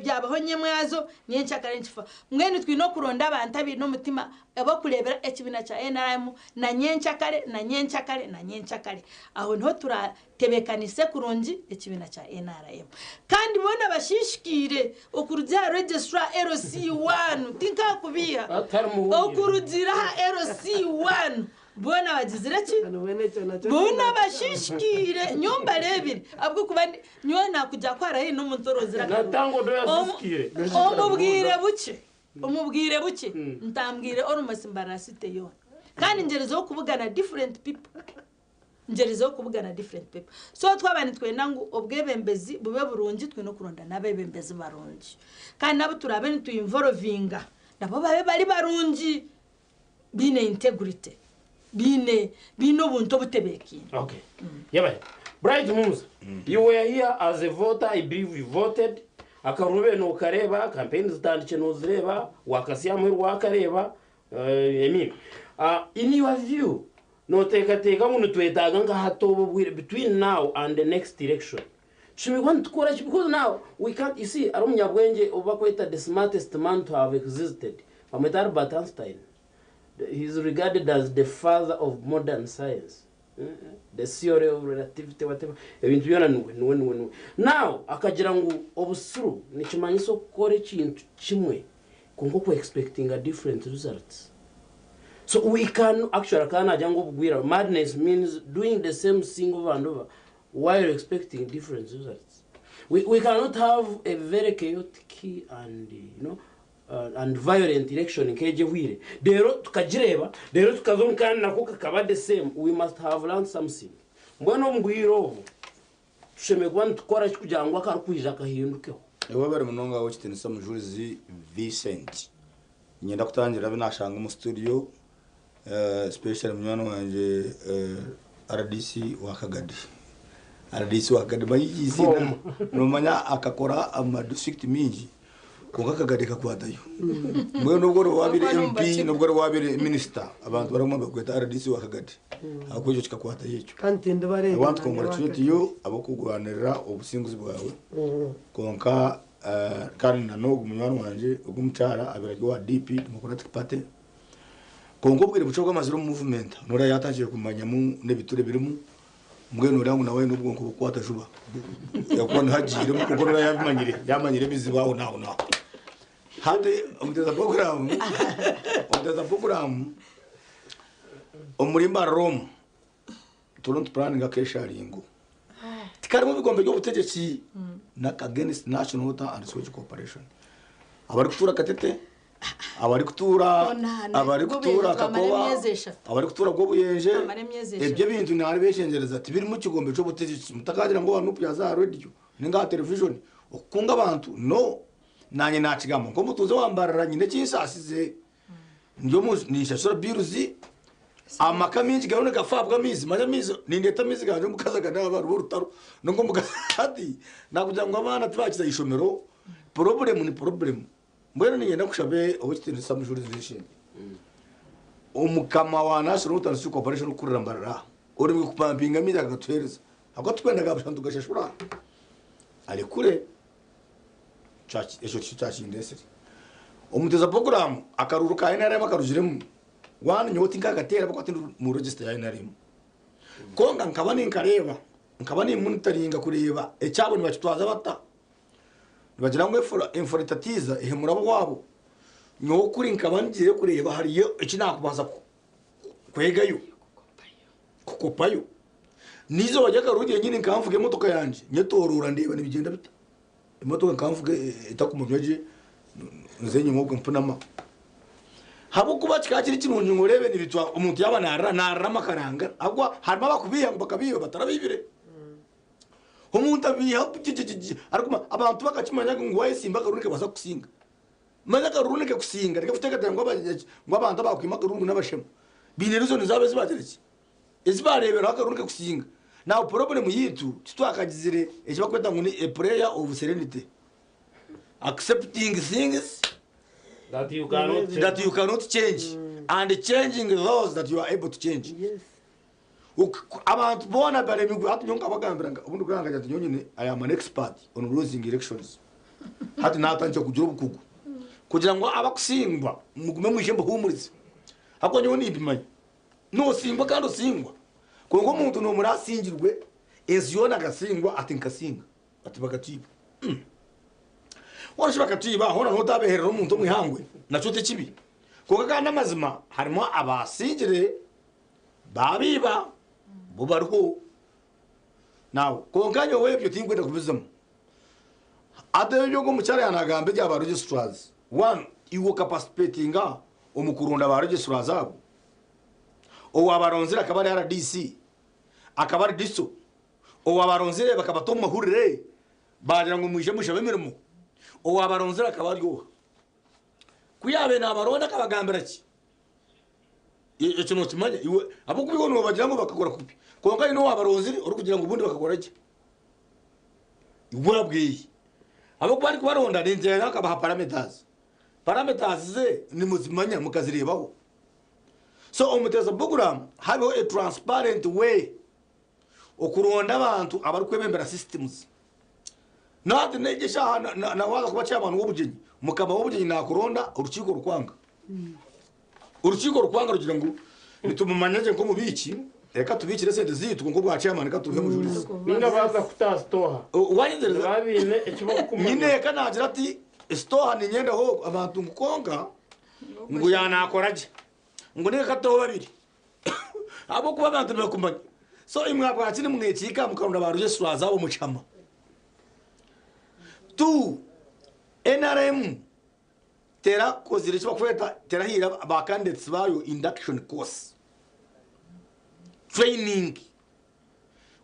byabaho nyemwazo nyenkyakare nikifa. Mbwenu twine okuronda abantu abaine omutima ab'okureebera ekibiina kya nrm na nyenkyakare na nyenkyakare na nyenkyakare. Aho niho turatebeekanise kurungi ekibiina kya nrm. Kandi boona bashiishikaire okurugira aha Registrar LC1, tinkakubiiha, okurugira aha LC1 boona bagizire ki? Boona bashiishikaire. Nyowe mbareebire ahabw'okuba nyowe naakugira ku hariho haine omuntu orozire akaruru. Omu bwire bukye, omu bwire bukye ntambwire almost Mbarara City yoona. Kandi ngyerezeho kubugana different people. Ngyerezeho kubugana different people. So twaba nitwenda ngu obwebembezi bube burungi twine okuronda n'abebembezi barungi. Kandi n'abu turaabe nitu involvinga nabo babe bari barungi baine integrity, baine baine obuntu obutebeekaine. Okay. Yebare. Bright Mumuza, you were here as a voter, I believe you voted. Akaruru obaire nokareeba, campaign zitandikire nozireeba, wakasya muheru wakareeba, I mean, in your view, Nooteekateeka ngu nitwetaaga nka hati obu obwire between now and the next election tushemereire kuba nitukora ki because now we can't you see hariho omunyabwengye ou bakweta the smartest man to have existed bamweta Albert Einstein. He is regarded as the father of modern science. The theory of relativity, whatever. Ebintu byona niwe, niwe, niwe, niwe. Now, akagira ngu obusiru nikimanyisa okukora ekintu kimwe kwonka oku expectinga different results. So we can actually akaba nagira ngu obugwira madness means doing the same thing over and over while expecting different results. We cannot have a very chaotic and you know and violent election nk'egi ehweire reero tukagireeba reero tukaza omu kandi nako kakaba the same. We must have learned something. Mbwenu omu bwire obu tushemereire kuba nitukora ki kugira ngu akarikwija kahindukeho? Webare munonga Owekitinisa Mujurizi Vincent. Niinyenda kutangirira abu nashanga omu studio especially munywani wangye RDC wa Kagadi. RDC wa Kagadi manya eiziina nomanya akakora omu madistrict mingi kwonka Kagadi kakwatayo. Mbwenu nobwo oriba wabaire MP nobwo oriba wabaire minisita abantu baramwe nibakweta RDC wa Kagadi ahabw'okuba ekyo kikakwatayo ekyo. Kandi tindibareeba I want nanye to congratulate you ahabw'okurwanirira obusinguzi bwawe kwonka Kandi na n'ogu munywani wangye ogu omukyara abaire ari owa DP, Democratic Party, kwonka obwire bukye obu amazire omu movement noreeba yatandikire kumanyamu n'ebitura ebirimu, mbwenu noreeba ngu nawe aine obwonko burikukwata juba ahakuba niho agiiremu kwonka noreeba yabimanyire, yamanyire ebizibu aho n'aho n'aho. Hati omuteeza puroguraamu, omuteeza puroguraamu omuri Mbarara omu turiyo nitupuraninga akesharingo tikarimu ebigombe by'obutegyeki n'aka against National Water and Sewage Corporation abarikutuura Katete abarikutuura abarikutuura Kakoba abarikutuura Gwobuyenje ebyo ebintu nabeshengyereza tibirimu kigombe ky'obutegyeki mutakagira ngu owa Nup yaza aha radio ninga aha television okukunga abantu no nanye nakigamba nk'omutuuze wa Mbarara nyine ekinsaasize Ndi omu ninshashura bills, amaka maingi gariyo nigafa ahabw'amaizi, manya amaizi nindeeta amaizi gangye omukazi aganaaba hariho orutaro ninga omukazi hati nakugira ngu abaana tibakiza aha ishomero, problem ni problem. Mbwenu niinyenda nkushabe ow'ekitiinisa Mujurizi Vincent, omukama wa National Water and Sewer Corporation orikukurira Mbarara aha, oremwe kupampinga amaizi agatuheereza ahabw'okuba titurikwenda ga busha nitugashashura, arekure. Ekyo tikyo kyakindeetsire. Omuteeza puroguraamu akaruuru ka NRM akarugiremu, one nyowe tinkakateera ahabw'okuba tindi mu register ya NRM. Kwonka nkaba ninkareeba, nkaba nimmonitaringa kureeba ekyabo nibakitwaza bata. Nibagira ngu efura enfura etatiiza ehemura ab'owaabo. Nyowe kuri nkaba ngiire kureeba hariyo eki naakubaasa kwegayo, kukopayo. N'eizooba ry'akaruuru ryenyini nkaba nvuga emotoka yangye nyetooroora ndeeba nibigyenda bita. Emotoka nkaba nvuga etakumanywa gye nza enyima okwe mpunama. Ahabw'okuba kikaba kiri kirungi ngu oreebe nibitwa omuntu yaaba naarira naarira amakaranga ahabw'okuba harimu abakubeiha ngu bakabiiba batarabiibire. Omuntu abeiha gyegyegyegye arikuma abantu bakakimanya ngu wayesimba akaruuru nikabaasa kukusinga. Manya akaruuru nikakusinga reka kuteekateeka ngu abantu abakwima akaruuru ngu n'abashema. Baine reason zaabo ezi baagira ki? Ezi baareeberaho akaruuru nikakusinga. Now problem yaitu titwakagizire eki barikweta ngu ni a prayer of serenity. Accepting things That you cannot change. that you cannot change and changing those that you are able to change. Ok- Abantu boona baremigwe hati nyowe nkabagambira nka obundi kuranga nkagira nti nyowe nyine I am an expert on losing elections. Hati natandikire kugira obukugu kugira ngu abakusingwa mugume mwije mbahuumurize ahabw'okuba nyowe nimbimanya. Noosingwa kandi osingwa, kwonka omuntu noomura asingirwe, ensi yoona akasingwa ati nkasinga, ati bakatwiba. Hoona shi bakatwiba, hoona n'otabeherera omuntu omu ihangwe, nakyo ti kibi. Kwonka kandi amazima harimu abaasingire baabiiba, bo bariho. Now, kwonka nyowe ebyo tinkwenda kubizamu. Hati ebyo ogu omukyara yaanagamba ebya ba registrars, one, iwe okapasitipetinga omu kuronda ba registrars abo? Owaabaronzire akaba ari rdc, akaba ari DISO. Owaabaronzire bakabata omu mahurire baagira ngu mwije mushabe emirimo. Owaabaronzire akaba ari oha? Ku yaabaire naabaronda akabagambira ki? Ekyo nookimanya iwe? Ahabw'okuba iwe noobagira ngu bakakora kubi, kwonka haine owaabaronzire orikugira ngu obundi bakakora gye. Iwe abweye. Ahabw'okuba arikubaronda ningira ngu akabaha parameters. Parameters ze nimuzimanya mukazireebaho. So omuteesa puroguraamu habeho a transparent way okuronda abantu abarikwebembera systems. Nahati n'egi eshaaha na waaza kuba chairman w'obugyenyi, mukama w'obugyenyi naakuronda orukiiko rukwanga. Orukiiko rukwanga rugira ngu nitumumanya gye nk'omubiiki, reka tubiikire esente zaitu kwonka obwa chairman ka tubuhe omujurizi. Ninga baaza kutaha sitoha. Wanyegyereza? Nibaba baine eki barikukumanya. Nyineeka naagira ati sitoha ninyendaho abantu ngu kwonka ngu yaanakora gye. Ngu ninga katuteho babiri. Ahabw'okuba abantu nibakumanya. So imwe ahabwaki nimwekiika mukaronda ba registrars abo mukihama? Tu NRM terakozire eki bakweta terahaire ba candidates baayo induction course, training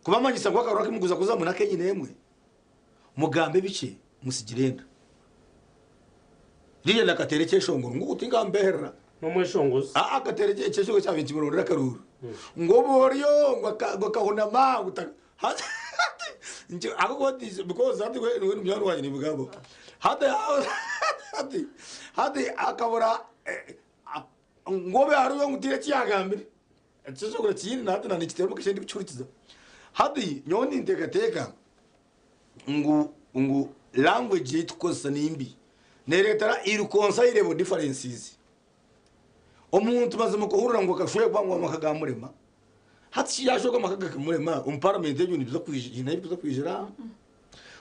kubamanyisa ngu akaruru aku mukuza kuzamu n'akenyine emwe mugambe bikye musigire enda. Lilian akateera ekyeshongoro ngu tinkambeherera. N'omweshongozi. Aa akateera ekyeshongoro kyabaire nikimurondera akaruru. Ngu obu oryo ngu akahunama ngu ahabw'okuba because hati we ni munywani wangye nimugamba. Hati hati hati akabura ngu obu hariyo ngu tihaine eki yagambire. Ekyeshongoro kiyine na hati na nikiteera omu kasheeshe ndikukihurikiza. Hati nyowe ninteekateeka ngu language ei turikukozesa ni mbi. Neereetera irreconcilable differences. Omuntu mazima okuhurira ngu akashwerwa ngu amaka gaamurema, hati shi yaashwerwa amaka gakamurema, omu parliament ebyo nibiza kwija haine ahu birikuza kwijira?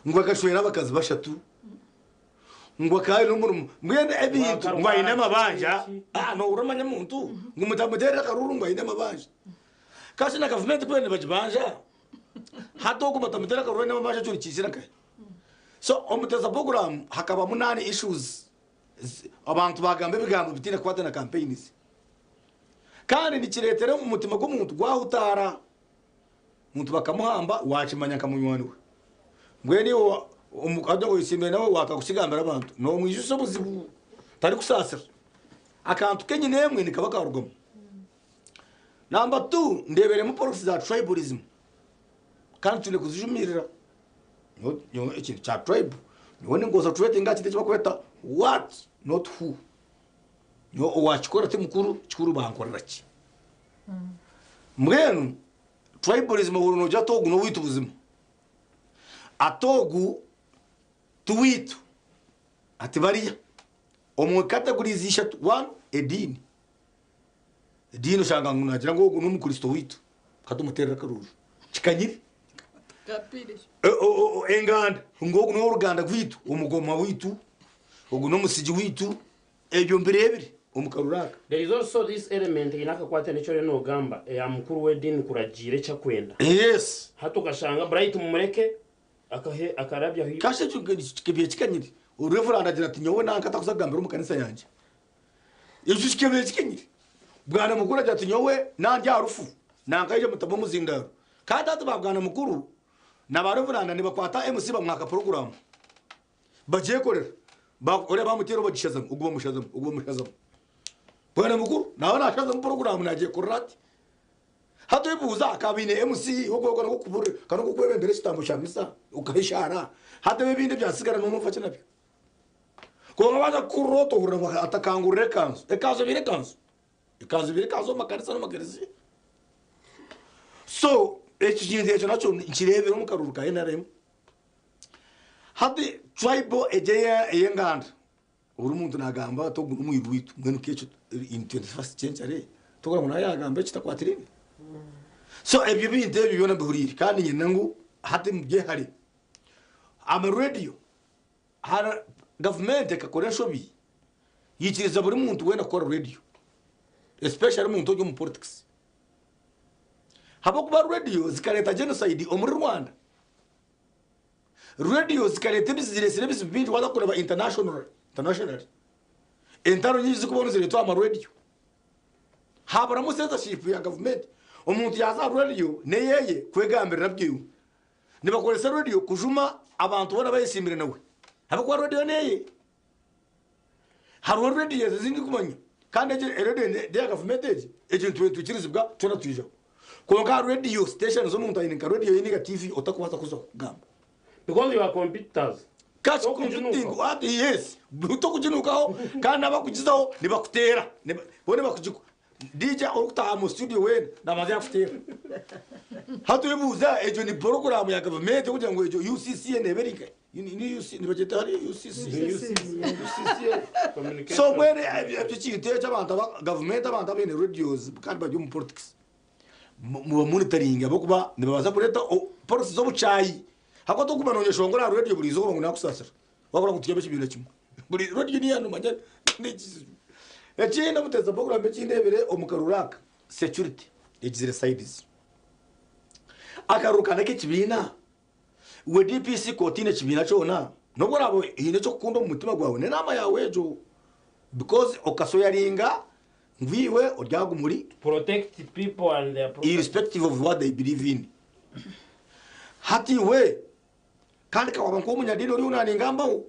Ngu akashwera abakazi bashatu, ngu akaba aine omurimo, mbwenu ebintu ngu aine amabanja, noohurira omanye omuntu ngu mutamuteerera akaruru ngu aine amabanja. Kasi na gavumenti ku nibagibanja, hati ogwo batamuteera akaruru aine amabanja ekyo nikiizira nkahi? So omu Teza program hakabamu nani issues abantu bagamba ebigambo bitaine kukwata na campaigns. Kandi nikireetera omutima gw'omuntu gwahutaara. Omuntu bakamuhamba wakimanya nka munywani we. Mbwenu iwe hati oyetsimbire nawe wakakusigambira abantu nomwijutsya obuzibu tarikusaasira. Akantu kenyine emwe nikaba karugamu. Number two, ndeeberemu politics za tribalism kandi twine kuzijumirira. Nyowe ekintu kya tribe, nyowe ninconcentratinga aha kintu eki barikweta what not who. Nyowe owakikora ti mukuru, kikuru bankorera ki. Mbwenu tribalism ohurira noogira ati ogu n'owaitu buzima, ati ogu ti waitu, ati bariya. Omu categories ishatu, one ediini, ediini oshanga ngu naagira ngu ogu n'omukristo waitu katumuteerere akaruru, kikanyire. Enganda, ngu ogu n'ow'oruganda rwaitu, omugoma waitu, ogu n'omusigi waitu, ebyo mbireebire omu karuru aka. There is also this element eine akakwate n'eki oriyo nogamba eya mukuru w'ediini kuragiira eki akwenda. Yes. Hati okashanga Bright mumureke akahe akarabyaho. Kasha ekyo kikebye kikanyire. Reverand agira ati nyowe nanka takuza kugambira omu kanisa yangye. Ekyo kikebye kikanyire. Bwana mukuru agira ati nyowe nandi aha rufu nanka aije mutamu omuzindaaro. Kandi hati ba bwana mukuru na ba reverand nibakwata MC bamwaka puroguramu. Bagyekorera. Oriya bamuteera bagishazamu, ogu bamushazamu, ogu bamushazamu. Bwana mukuru naaba nashazamu puroguramu nagyekorera ati. Hati oyebuuza akaba aine MC ogwo kandi ogw'okwebembera ekitambo kya misa okaha eshaara. Hati ebi ebindi ebyatsigara noofa ki nabyo? Kwonka waaza kukurura oti ohurira ngu atakangurira ekanzu. Ekanzu ebaire ekanzu. Ekanzu ebaire ekanzu omu makanisa n'omu makereziya. So ekyo kintu ekyo nakyo nkireebire omu karuru ka NRM. Hati tribal egyo ey'enganda, ori omuntu naagamba ati ogu n'omwiru waitu, mbwenu nk'ekyo in 21st century tokugira ngu nawe yaagamba ekitakwatiraine? So ebyo ebintu ebyo byona mbihuriire kandi niinyenda ngu hati mbyehare. Amarediyo, gavumenti ekakora enshobi yaikiriza buri muntu weena kukora rediyo especially omuntu ori omu politics. Ahabw'okuba rediyo zikareeta genocide omuri Rwanda. Rediyo zikareeta ebizibu, zireetsire ebizibu bingi waaza kureeba internationally, internationally. Entaro nyingi zirikubaho nizireetwa aha marediyo. Haburamu censorship ya gavumenti. Omuntu yaaza aha rediyo n'eyeeye kwegambirira bwiwe. Nibakoresa rediyo kujuma abantu boona abayesiimire nawe. Ahabw'okuba rediyo n'eye. Hariho rediyo ezi ezindikumanya kandi egi erediyo neya gavumenti egi, egi nitwe nitwikirizibwa twena twijaho. Kwonka aha rediyo station omuntu aine nka rediyo ye ninga TV otakubaasa kuzaho kugamba. Because you are competitors. Cash competing what yes tokuginukaho kandi abakugizaho nibakuteera bo nibakugiku. DJ orikutaaha mu studio weena nabanza yakuteera. Hati oyebuuza egyo ni poroguramu ya gavumenti kugira ngu egyo UCCA neeba eri nkahi? Ni UC nibagyeta hariya UCC. So mbwenu ekyo kintu ekyo abantu aba gavumenti abantu abaine radios kandi bari omu politics mubamonitoringe ahabw'okuba nibabaasa kureeta policy z'obukyayi. Ahabw'okuba torikuguma noyeshongora aha radio buri izooba ngu nakusaasira. Wabura ngu turyemu ekibiina kimwe. Buri radio niya nomanya n'ekizibu. Ekindi omuteesa program eki ndeebire omu karuru aka, security egizire sides. Akaruru ka n'ak'ekibiina, iwe DPC ku otaine kibiina kyona, n'obu oraabe oine eky'okukunda omu mutima gwawe, n'enaama yaawe egyo because okasoyaringa ngu iwe oryaguma ori Protect people and their property. irrespective of what they believe in. Hati iwe Kandi ka waaba nk'omunyadiini oriyo naaningambaho,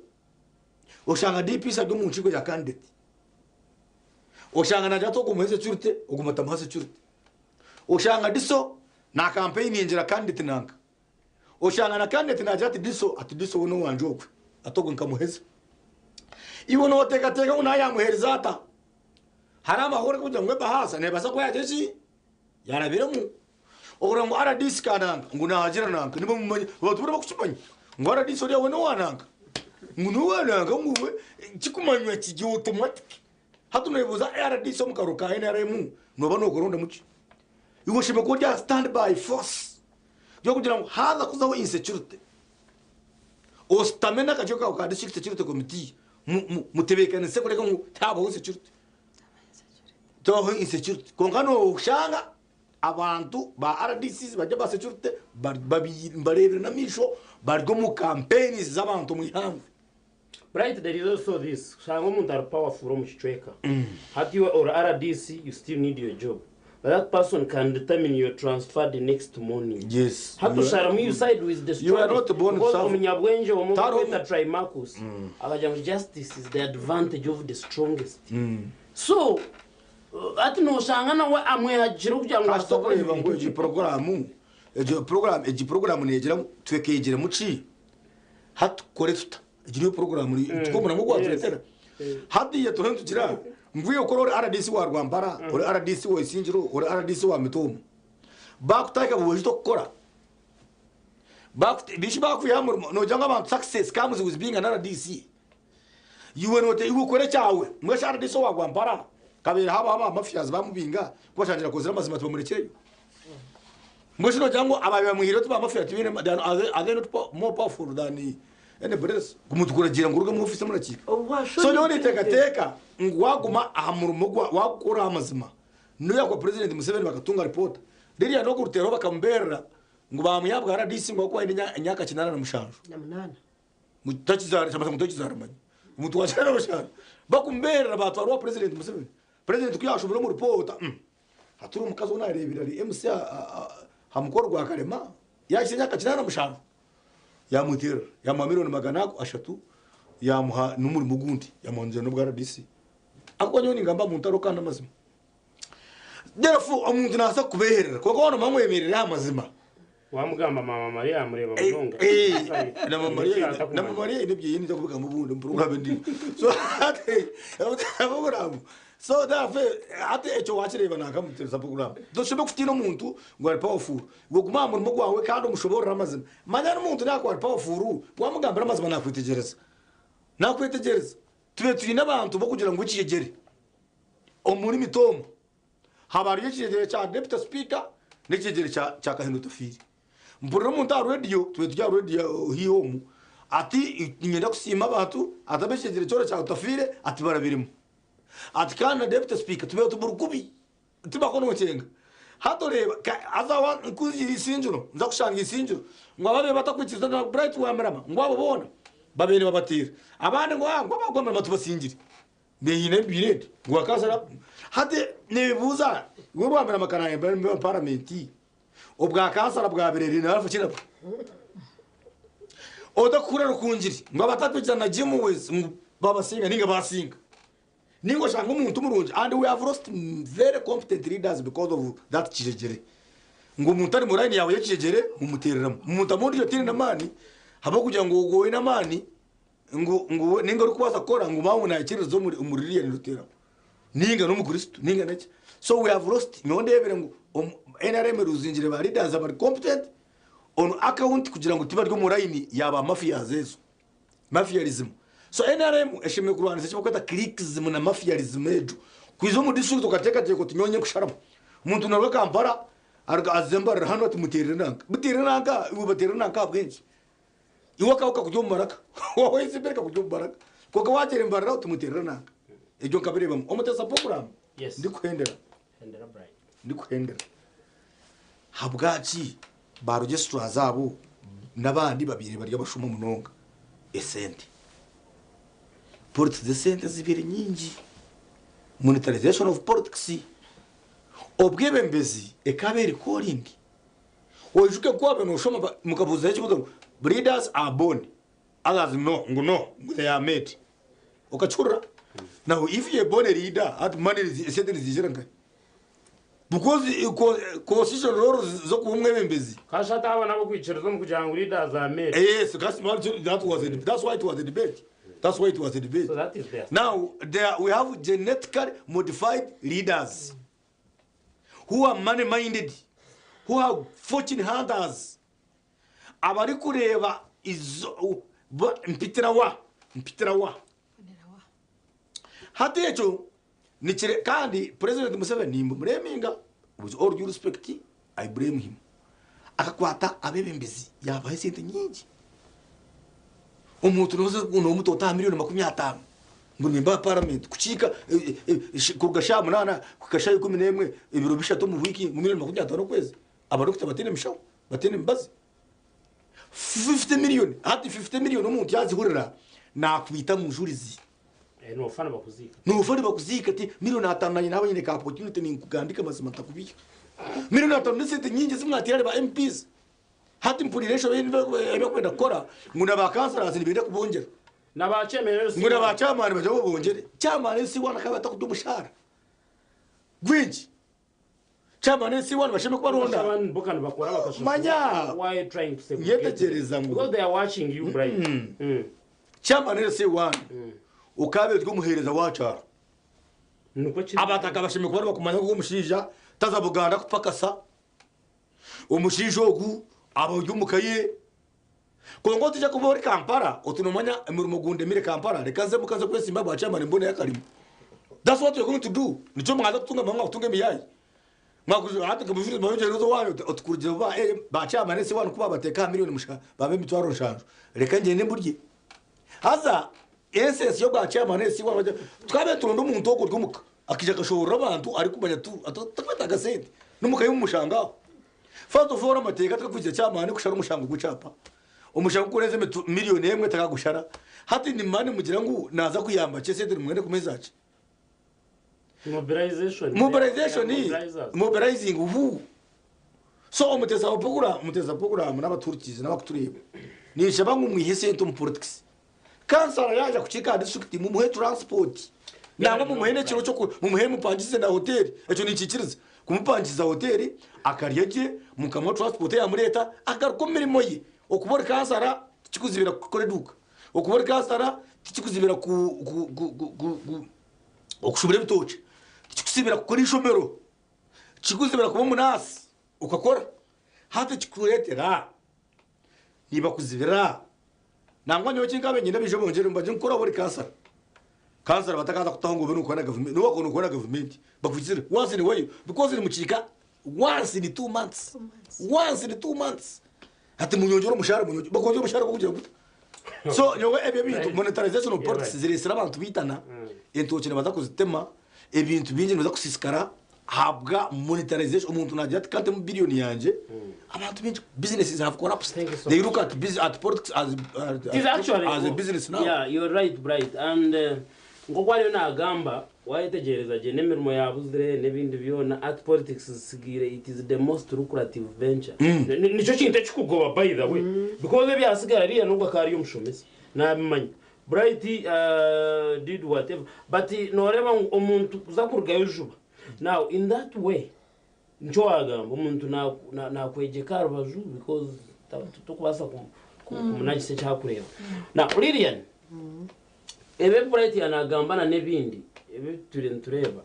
oshanga DPC ari omu nkiiko ya candidate. Oshanga naagira ati ogu muhe security, ogu mutamuha security. Oshanga DISO nakampeiningira candidate nanka. Oshanga na candidate naagira ati DISO, ati DISO we n'owangye ogwe, ati ogwe nkamuheza. Iwe nooteekateeka ngu naayamuheereza ata? Hariho amakuru arikugira ngu ebahaasa neebaasa kuba yaagira ki? Yaarabiremu. Okureba ngu rdc ka nanka ngu nagira nanka nibamumanya abantu boona bakukimanya ngu rdc oriya we nowa nanka ngu nowa nanka ngu we kikumanywa kiri automatic hati noyebuuza rdc omu karuru ka nrm noba nokorondamu ki iwe oshemereire kuba ori aha stand by force yokugira ngu haza kuzaho insecurity ositame n'akakiiko kawe ka district security committee mutebekanise kureka ngu tihabaho insecurity tihabaho insecurity kwonka noshanga Abantu ba RDCs bari aba security mbareebire n'amaisho bari omu campaigns z'abantu omu ihangwe. Bright there is also this, kushanga omuntu ari powerful omu kicweka, hati iwe ori RDC you still need your job but that person can determine your transfer the next morning. Yes. Hati osharamu you side with the You are strongest not born to because serve. omunyabwengye omwe Tariho barikweta Trimarcus akagira ngu justice is the advantage of the strongest. So Hati noshanga nawe amwehagire kugira ngu Kasita asobore okureeba ngu egi puroguraamu egyo puroguraamu egi puroguraamu neegira ngu twekeyegyeremu ki? Hati tukore tuta? Egi niyo puroguraamu tikwo omuramwa ogwatureetera? Hatiiya turiyo nitugira ngu iwe kuri ori RDC wa Rwampara, ori RDC wa Isingiro, ori RDC wa Mitooma, baakutandika buri eki orikukora, bishi baakwiha aha murimo noogira ngu abantu success comes with being an RDC. Iwe note iwe okore ekyawe. Mbwenu shi RDC owa Rwampara kabaire habaho aba mafias bamubinga kubashangira akozire amazima tibamurekireyo? Mbwenu shi nogira ngu ababaire bamwihireho ti ba mafia tibaine they are are they not more powerful than anybody else? Omuntu kuragiira ngu oruge omu office omu dakiika. So nyowe ninteekateeka ngu waguma aha murimo gwa wakukora amazima nobu yakuba president Museveni bakatunga report ririya nokuruteeraho bakamubeerera ngu bamwiha aha bwa RDC ngu ahabw'okuba aine emyaka 87. Na munaana. Takizaara kyamazima ngu takizaara manya omuntu wa kinaana na mushanju bakumubeerera batwara owa president Museveni president ku yashomire omu ripoota hati ori omukazi ou nareebire ari MC aha mukoro gwa Karema yaahikya emyaka 87 yamuteerera yamuha million 300 yamuha n'omurimo ogundi yamuha n'obwa RDC ahabw'okuba nyowe ningamba omuntu ariho kandi amazima therefore omuntu nabaasa kukubeeherera kwonka waaba nomanya ngu oyemereire aha mazima. Wamugamba maama Maria yamureba munonga. Na mama Maria na mama Maria aine ebyeye ninza kubigamba obundi omu program endiijo. So hati program so therefore hati ekyo wakireeba nanka mutereza program. Toshemeriire kutiina omuntu ngu ari powerful. Iwe guma aha murimo gwawe kandi omushoboorore amazima. Manya n'omuntu nakuba ari powerful wamugambira amazima nakwetegyereza. Nakwetegyereza. Tube twine abantu b'okugira ngu ekijegyere omuri mitooma. Haba hariyo ekijegyere kya Deputy Speaker n'ekijegyere kya Kahinda Otafiire. Mpurira omuntu aha radio, tube turi aha radio haihi omu, ati niinyenda kusiima abantu, ati ab'ekijegyere kyona kya Otafiire ati barabiremu. Ati kandi na Deputy Speaker tubaire tumuri kubi, tibakonokyenga. Hati oreeba, haza ku ngiire Isingiro, nza kushanga Isingiro, ngu ababaire batakwikiriza na Bright Rwamirama, ngu abo boona babaire nibabateera. Abandi ngu ngu aba Rwamirama tubasingire. Nehiina embiire eti ngu akasara hati nebuuza iwe Rwamirama kanayemba paramenti obwa kansara bwa Birere narafa kiraba otakuhurira Rukungiri ngu abatakwikiriza na Jim Wes ngu babasinga ninga basinga ninga oshanga omuntu murungi and we have lost very competent leaders because of that kijegyere ngu omuntu ari mu line yawe yekijegyere mumutereramu mumutamu ondijo otiine namaani habwokugira ngu ogwo oine amaani Ngu ngu we ninga orikubaasa kukora ngu maawe naikiririza omuri omuri ririya niriteeraho ninga n'omukristo ninga neki. So we have lost nyowe ndebire ngu NRM eruzingire ba leaders abari competent on account kugira ngu tibari omu line ya ba mafias ezo. Mafialism. So NRM eshemereire kurwanisa eki barikweta cliquism na mafialism egyo. Kwiza omu district okateekateeka oti nyowe nyekusharamu. Omuntu naruga Kampala aruga aza Mbarara hanu ati muteerere nanka. Muteerere nanka? Iwe bateerere nanka ahabw'enki? Iwe akahuka kakurya omu maraka. Waahweza embere kakurya omu maraka. Kwonka waateera Mbarara oti muteerere nanka. Ebyo nkabireebamu. Omutesa program ndikuhendera. Ndikuhendera. Habwaki ba registrars abo n'abandi babaire bari abashuma munonga? Esente. Politics z'esente zibaire nyingi. Monetarization of politics. Obwebembezi ekaba eri calling. Oijuke ku wabaire noshoma mukabuuzaho ekibuuzo ngu leaders are born, others no, ngu no, ngu they are made. Okakihurira? Now if you are born a leader, hati money esente niziijira nkahi? Because constitution roles z'okuba omwebembezi. Kasha hati abo n'abokwikiriza omu kugira ngu leaders are made. Yes, that's, that was a, that's why it was a debate. That's why it was a debate. So that is there. Now, there we have genetically modified leaders who are money minded, who are fortune hunters. Abarikureeba izo ba mpitira wa mpitira wa. Hati ekyo nikire kandi President Museveni nimbumureminga with all due respect I blame him. Akakwata abebembezi yabaha esente nyingi. Omuntu noza nomuta aha million 50 ngu nimba aha parliament kukiika kuruga shaaha munaana kuhika shaaha 11 ebiro bishatu omu wiiki ngu million 50 okwezi. Abarokita bataine mishaho bataine mibazi. 50 million hati 50 million omuntu yazihurira nakwita mujurizi. Nofa nibakuziika. Nofa nibakuziika ati million 50 nanye naba nyine ka opportunity ninkugambika amazima ntakubiiha. Million 50 n'esente nyingi ezi mwatiire ahari ba MPs. Hati mpuriire enshobe ei barikwenda kukora ngu na ba councillors nibenda kubongyera. Na ba chairman LC Ngu na ba chairman bagire babongyere. Chairman LC one akaba atakurya omushaara gwingi. Chairman LC one bashemereire kubaronda. Abandi bo ka nibakora bakashashurwa. Manya! Why are you trying to segregate them? Yetegyereza ngu. Because they are watching you, Bright. Chairman LC one okaaba ori omuheereza wa kyaro. Abataka bashemereire kuba nibakumanya ngu ogu omushaija taza Buganda kupakasa. Omushaija ogu aba ori omuka ye. Kwonka otaija kuba ori Kampala oti nomanya emirimo gundemire Kampala reka nze muka nze kwesimba aha bwa chairman mboneyo akarimo. That's what you're going to do. Nikyo mwaza kutunga mwaza kutunga emiyayi. Mwakuza hati nka mujurizi owanyu oti kurugira obu ba chairman ensi waanu ku babateeka aha million bampa emitwaro nshanju reka ngyende mburye. Haza essence y'obwa chairman ensi waanu twabaire nituronda omuntu ogwo ori omuka akaija akashoboorora abantu arikumanya tu tarikwetaaga sente n'omuka ye omushanga aho. First of all amateeka tikakwija chairman kushara omushango gw'ekyapa. Omushango kurenza million emwe takagushara. Hati nimumara nimugira ngu naza kuyamba ki esente nimwenda kumuheza ki? Mobilization. Mobilization. Mobilizers. Mobilizing who? So omuteza wa program, omuteza program n'abaturukirize n'abakutureeba. Ninshaba ngu mwihe esente omu politics. Kansara yaija kukiika aha district mumuhe transport. Nangwa mumuhe n'ekiro ky'oku mumuhe mupangise na hoteli. Ekyo ninkikiriza. Kumupangisiza hoteli akarya gye, mukamuha transport eyamureeta agaruka omu mirimo ye. Okuba ori kansara tikikuzibira kukora eduuka. Okuba ori kansara tikikuzibira ku ku ku ku ku okushubura ebitookye. Tikikuzibira kukora eishomero. Tikikuzibira kuba omunaasi okakora. Hati ekikureetera nibakuzibira. Nangwa nyowe eki nkabaire niinyenda baije bongyere nibagye nkukore waaba ori kansara. Kansara batakaza kutaho ngu obe nokora na gavumenti. Nobu wakuba nokora na gavumenti bakuhikire once in a while because nimukiika once in 2 months. Once in 2 months. Hati munyongyere omushaara munyongyere bakwongyera omushaara gw'okugira guta? So nyowe ebyo ebintu monetarization of politics zireetsire abantu baitana, entookye nibaza kuzitema, ebintu bingi nibiza kusiisikara ahabwa monetarization. Omuntu naagira ati kantemu billion yangye, abantu baingi businesses have collapsed. They look at at politics as, It is actually, as a business now. Yeah, you're right, Bright. And nk'oku ariyo naagamba, waayetegyereza gye n'emirimo yaabuzire n'ebindi byona, ati politics zisigaire it is the most lucrative venture. Nikyo kintu ekikugoba by the way. Because ebyasigara ariya n'ogwo akaba ari omushomesa, naabimanya. Bright did whatever. But nooreeba ngu omuntu kuza kurugayo juba. Now in that way, nikyo waagamba omuntu naakwegyeka aha rubaju because tokubaasa kumunagisa eki arikureeba. Now Lilian, ebi ebi Bright yaanagamba na n'ebindi ebi turiyo nitureeba.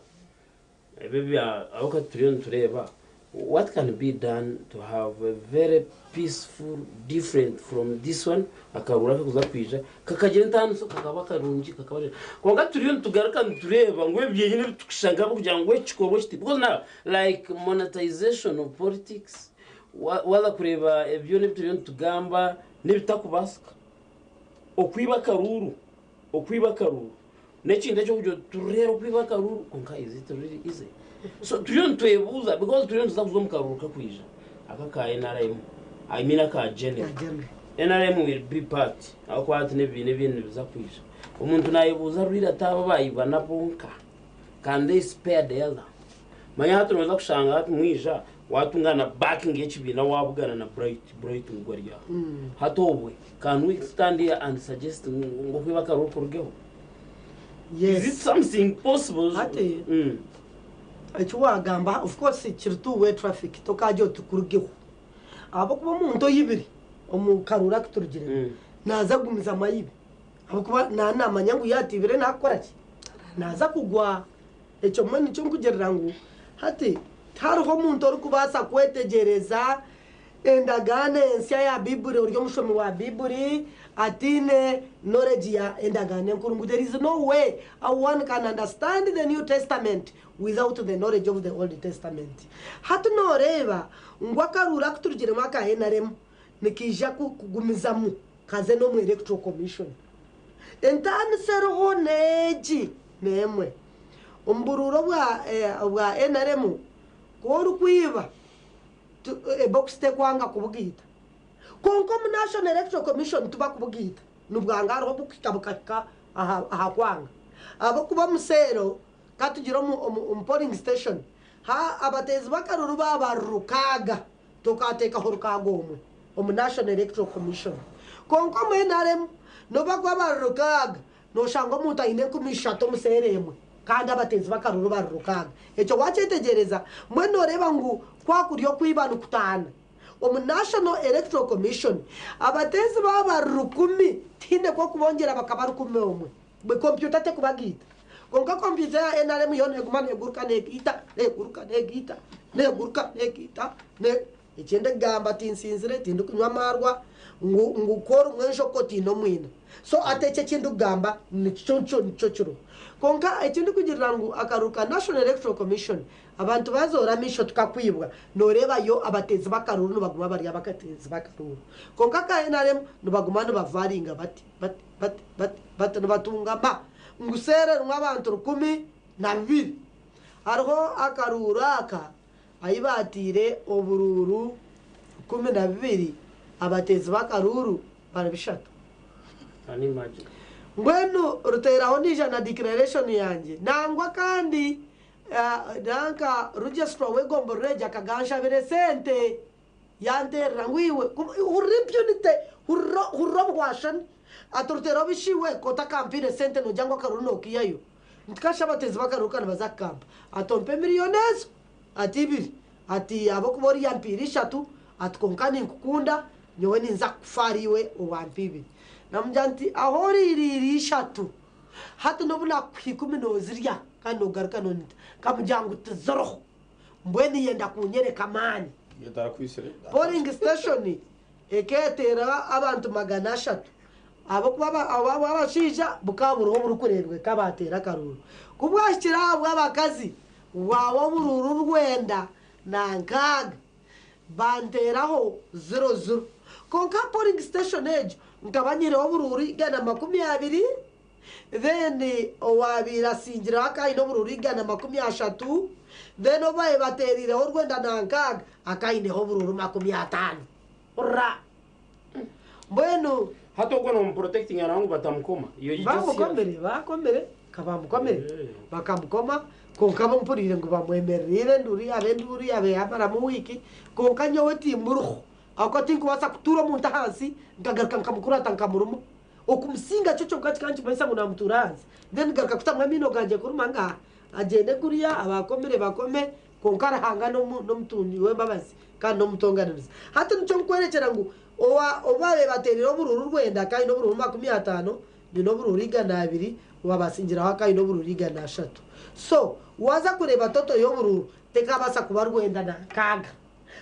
Ebyo ebya ahabw'okuba turiyo nitureeba what can be done to have a very peaceful different from this one akaruuru akarikuza kwija kakagira entaaniso kakaba karungi kakaba kwonka turiyo nitugaruka nitureeba ngu ebi byenyini ebi turikushusha nk'abarikugira ngu ekikorwa eki because now like monetization of politics waaza kureeba ebi byona ebi turiyo nitugamba n'ebitakubaasika okwiba akaruuru okwiba akaruuru N'ekintu eky'okugira oti tureebe okwiba akaruuru kwonka is it really easy? So turiyo nitwebuuza because turiyo nituza kuza omu karuuru kakwija aka aka NRM I mean aka general. NRM will be part ahabw'okuba hati n'ebibiina ebindi nibiza kwija. Omuntu naayebuuza really ati aba baayiba na bonka can they spare the other? Manya hati nooza kushanga hati mwija waatunga na backing y'ekibiina waabugana na Bright, Bright ngu ari aha. Hati obwe can we stand here and suggest ngu okwiba akaruuru kurugeho? Is it something possible? Hati eki waagamba of course kiri two way traffic tokaagira oti kurugeho ahabw'okuba omuntu oyibire omu karuuru aku turugiremu naaza kugumizamu ayibe ahabw'okuba naaba naamanya ngu yaaba atiibire naakukora ki? Naaza kugwa. Ekyo mbwenu nikyo nkugirira ngu hati tihariho omuntu orikubaasa kwetegyereza endagaano ensya ya Baiburi ori omushomi wa Baiburi ataine knowledge ya endagaano enkuru ngu there is no way how one can understand the new testament without the knowledge of the old testament. Hati noreeba ngu akaruuru aku turugiremu aka nrm nikaija kugumizamu kaze n'omu electoral commission. Entaaniso eriho n'egi n'emwe, omu buruuru obwa nrm ku orikwiba ebokisi tekwanga kubugaita kwonka omu National Electoral Commission tibakubugaita nibwanga hariho obukuhika bukahika aha kwanga ahabw'okuba omu seero ka tugire omu polling station abateezi b'akaruuru baaba bari rukaaga Tokateekaho rukaaga omwe omu National Electoral Commission. Kwonka omu nrm nobu bakuba bari rukaaga, noshanga omuntu aine 3000 omu seera emwe kandi abateezi b'akaruuru bari rukaaga. Ekyo wakyetegyereza, mbwenu noreeba ngu kwa kuri okwiba nikutaana. Omu National Electoral Commission, abateezi baaba bari rukumi, tihaine kw'okubongyera bakaba 1,000. Bwe kompyuta tekubagiita. Kwonka kompyuta ya nrm yo neguma neguruka negiita, neguruka negiita, neguruka negiita, ne. Eki ndikugamba tinsinzire, tindikunywa amaarwa, ngu ngu ku orumwa enjoka otiine omwina. So ati eki eki ndikugamba nikyo nikyo nikyo kiriho. Kwonka eki ndikugirira ngu akaruuru ka National Electoral Commission abantu bazoora amaisho tukakwibwa, nooreeba yo abateezi b'akaruuru nibaguma bari abateezi b'akaruuru. Kwonka aka nrm nibaguma nibavaringa bati bati. Bati, bati, bati nibatungama ngu seera erimu abantu 12. Hariho akaruuru aka ahi baataire oburuuru 12, abateezi b'akaruuru bari bishatu. Mbwenu ruteeraho naija na declaration yangye. Nangwa kandi nanka registrar w'egomborora egyo akaganshabira esente. Yanteerera ngu iwe, hurira impunity, hurira, hurira obuhwashani. Ati oruteeraho bishi iwe ka otakampaire sente nogira ngu akaruru nokiihayo? Nti kasha abateezi b'akaruru ka nibaza kukampa. Ati ompe miriyoni ezo? Ati ibiri. Ati ahabw'okuba oriya ampaire ishatu, ati kwonka ninkukunda, nyowe ninza kukufa ahari iwe owampa ibiri. Namugira nti aho oriiriire ishatu, hati n'obu nakukuha ikumi nozirya kandi nogaruka nonyita. Nkamugira ngu tiziriho. Mbwenu yenda kunyereka amaani. Polling station eketeera abantu 300 ahabw'okuba obw'abashaija bukaba buriho burikureebeka baateera akaruuru. Ku bwahikire aha bw'abakazi bwaba oburuuru 96 banteeraho ziro ziro. Kwonka polling station egyo nkaba nyineho oburuuru 120. Then owaabaire asingireho akaba aine oburuuru 130, then ou baabaire bateereireho 96 akaba aineho oburuuru 50. Hurira! Mbwenu. Hati ogwo nomuprotectinga nawe ngu batamukoma? You just hear. Bamukomire, bakomire, ka bamukomire, bakamukoma, kwonka bo mpuriire ngu bamwemerereire enduuru yaaba enduuru yaaba yamaramu wiiki, kwonka nyowe timburiho, ahabw'okuba tinkubaasa kutuura omuntu ahansi nkagaruka nkamukurata nkamuruma. Okumusinga kyo kyonka kikaba nikimanyisa ngu namutuura ahansi. Then ngaruka kutamu amaino gangye kuruma nga agyende kuriya abakomire bakome kwonka Ruhanga n'omutungi w'embabazi kandi n'omutonganirizi. Hati nikyo nkukworekyera ngu owa obu baabaire bateereire oburuuru rwenda akaba aine oburuuru 50, nyine oburuuru 200, owaabasingiraho akaba aine oburuuru 300. So waaza kureeba total y'oburuuru tekabaasa kuba 96.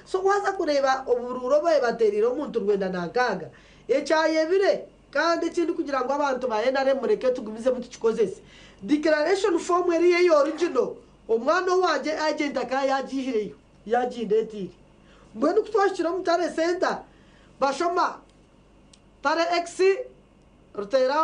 So waaza kureeba oburuuru obu bateereire omuntu 96, ekyayebire kandi ekindi kugira ngu abantu ba nrm mureke tugumizemu tukikozese, declaration form eriyo eya original, omwana owangye agent akaba yaagiihireyo yaagindeeteire. Mbwenu ku twahikire omu tally centre bashoma tally X ruteera.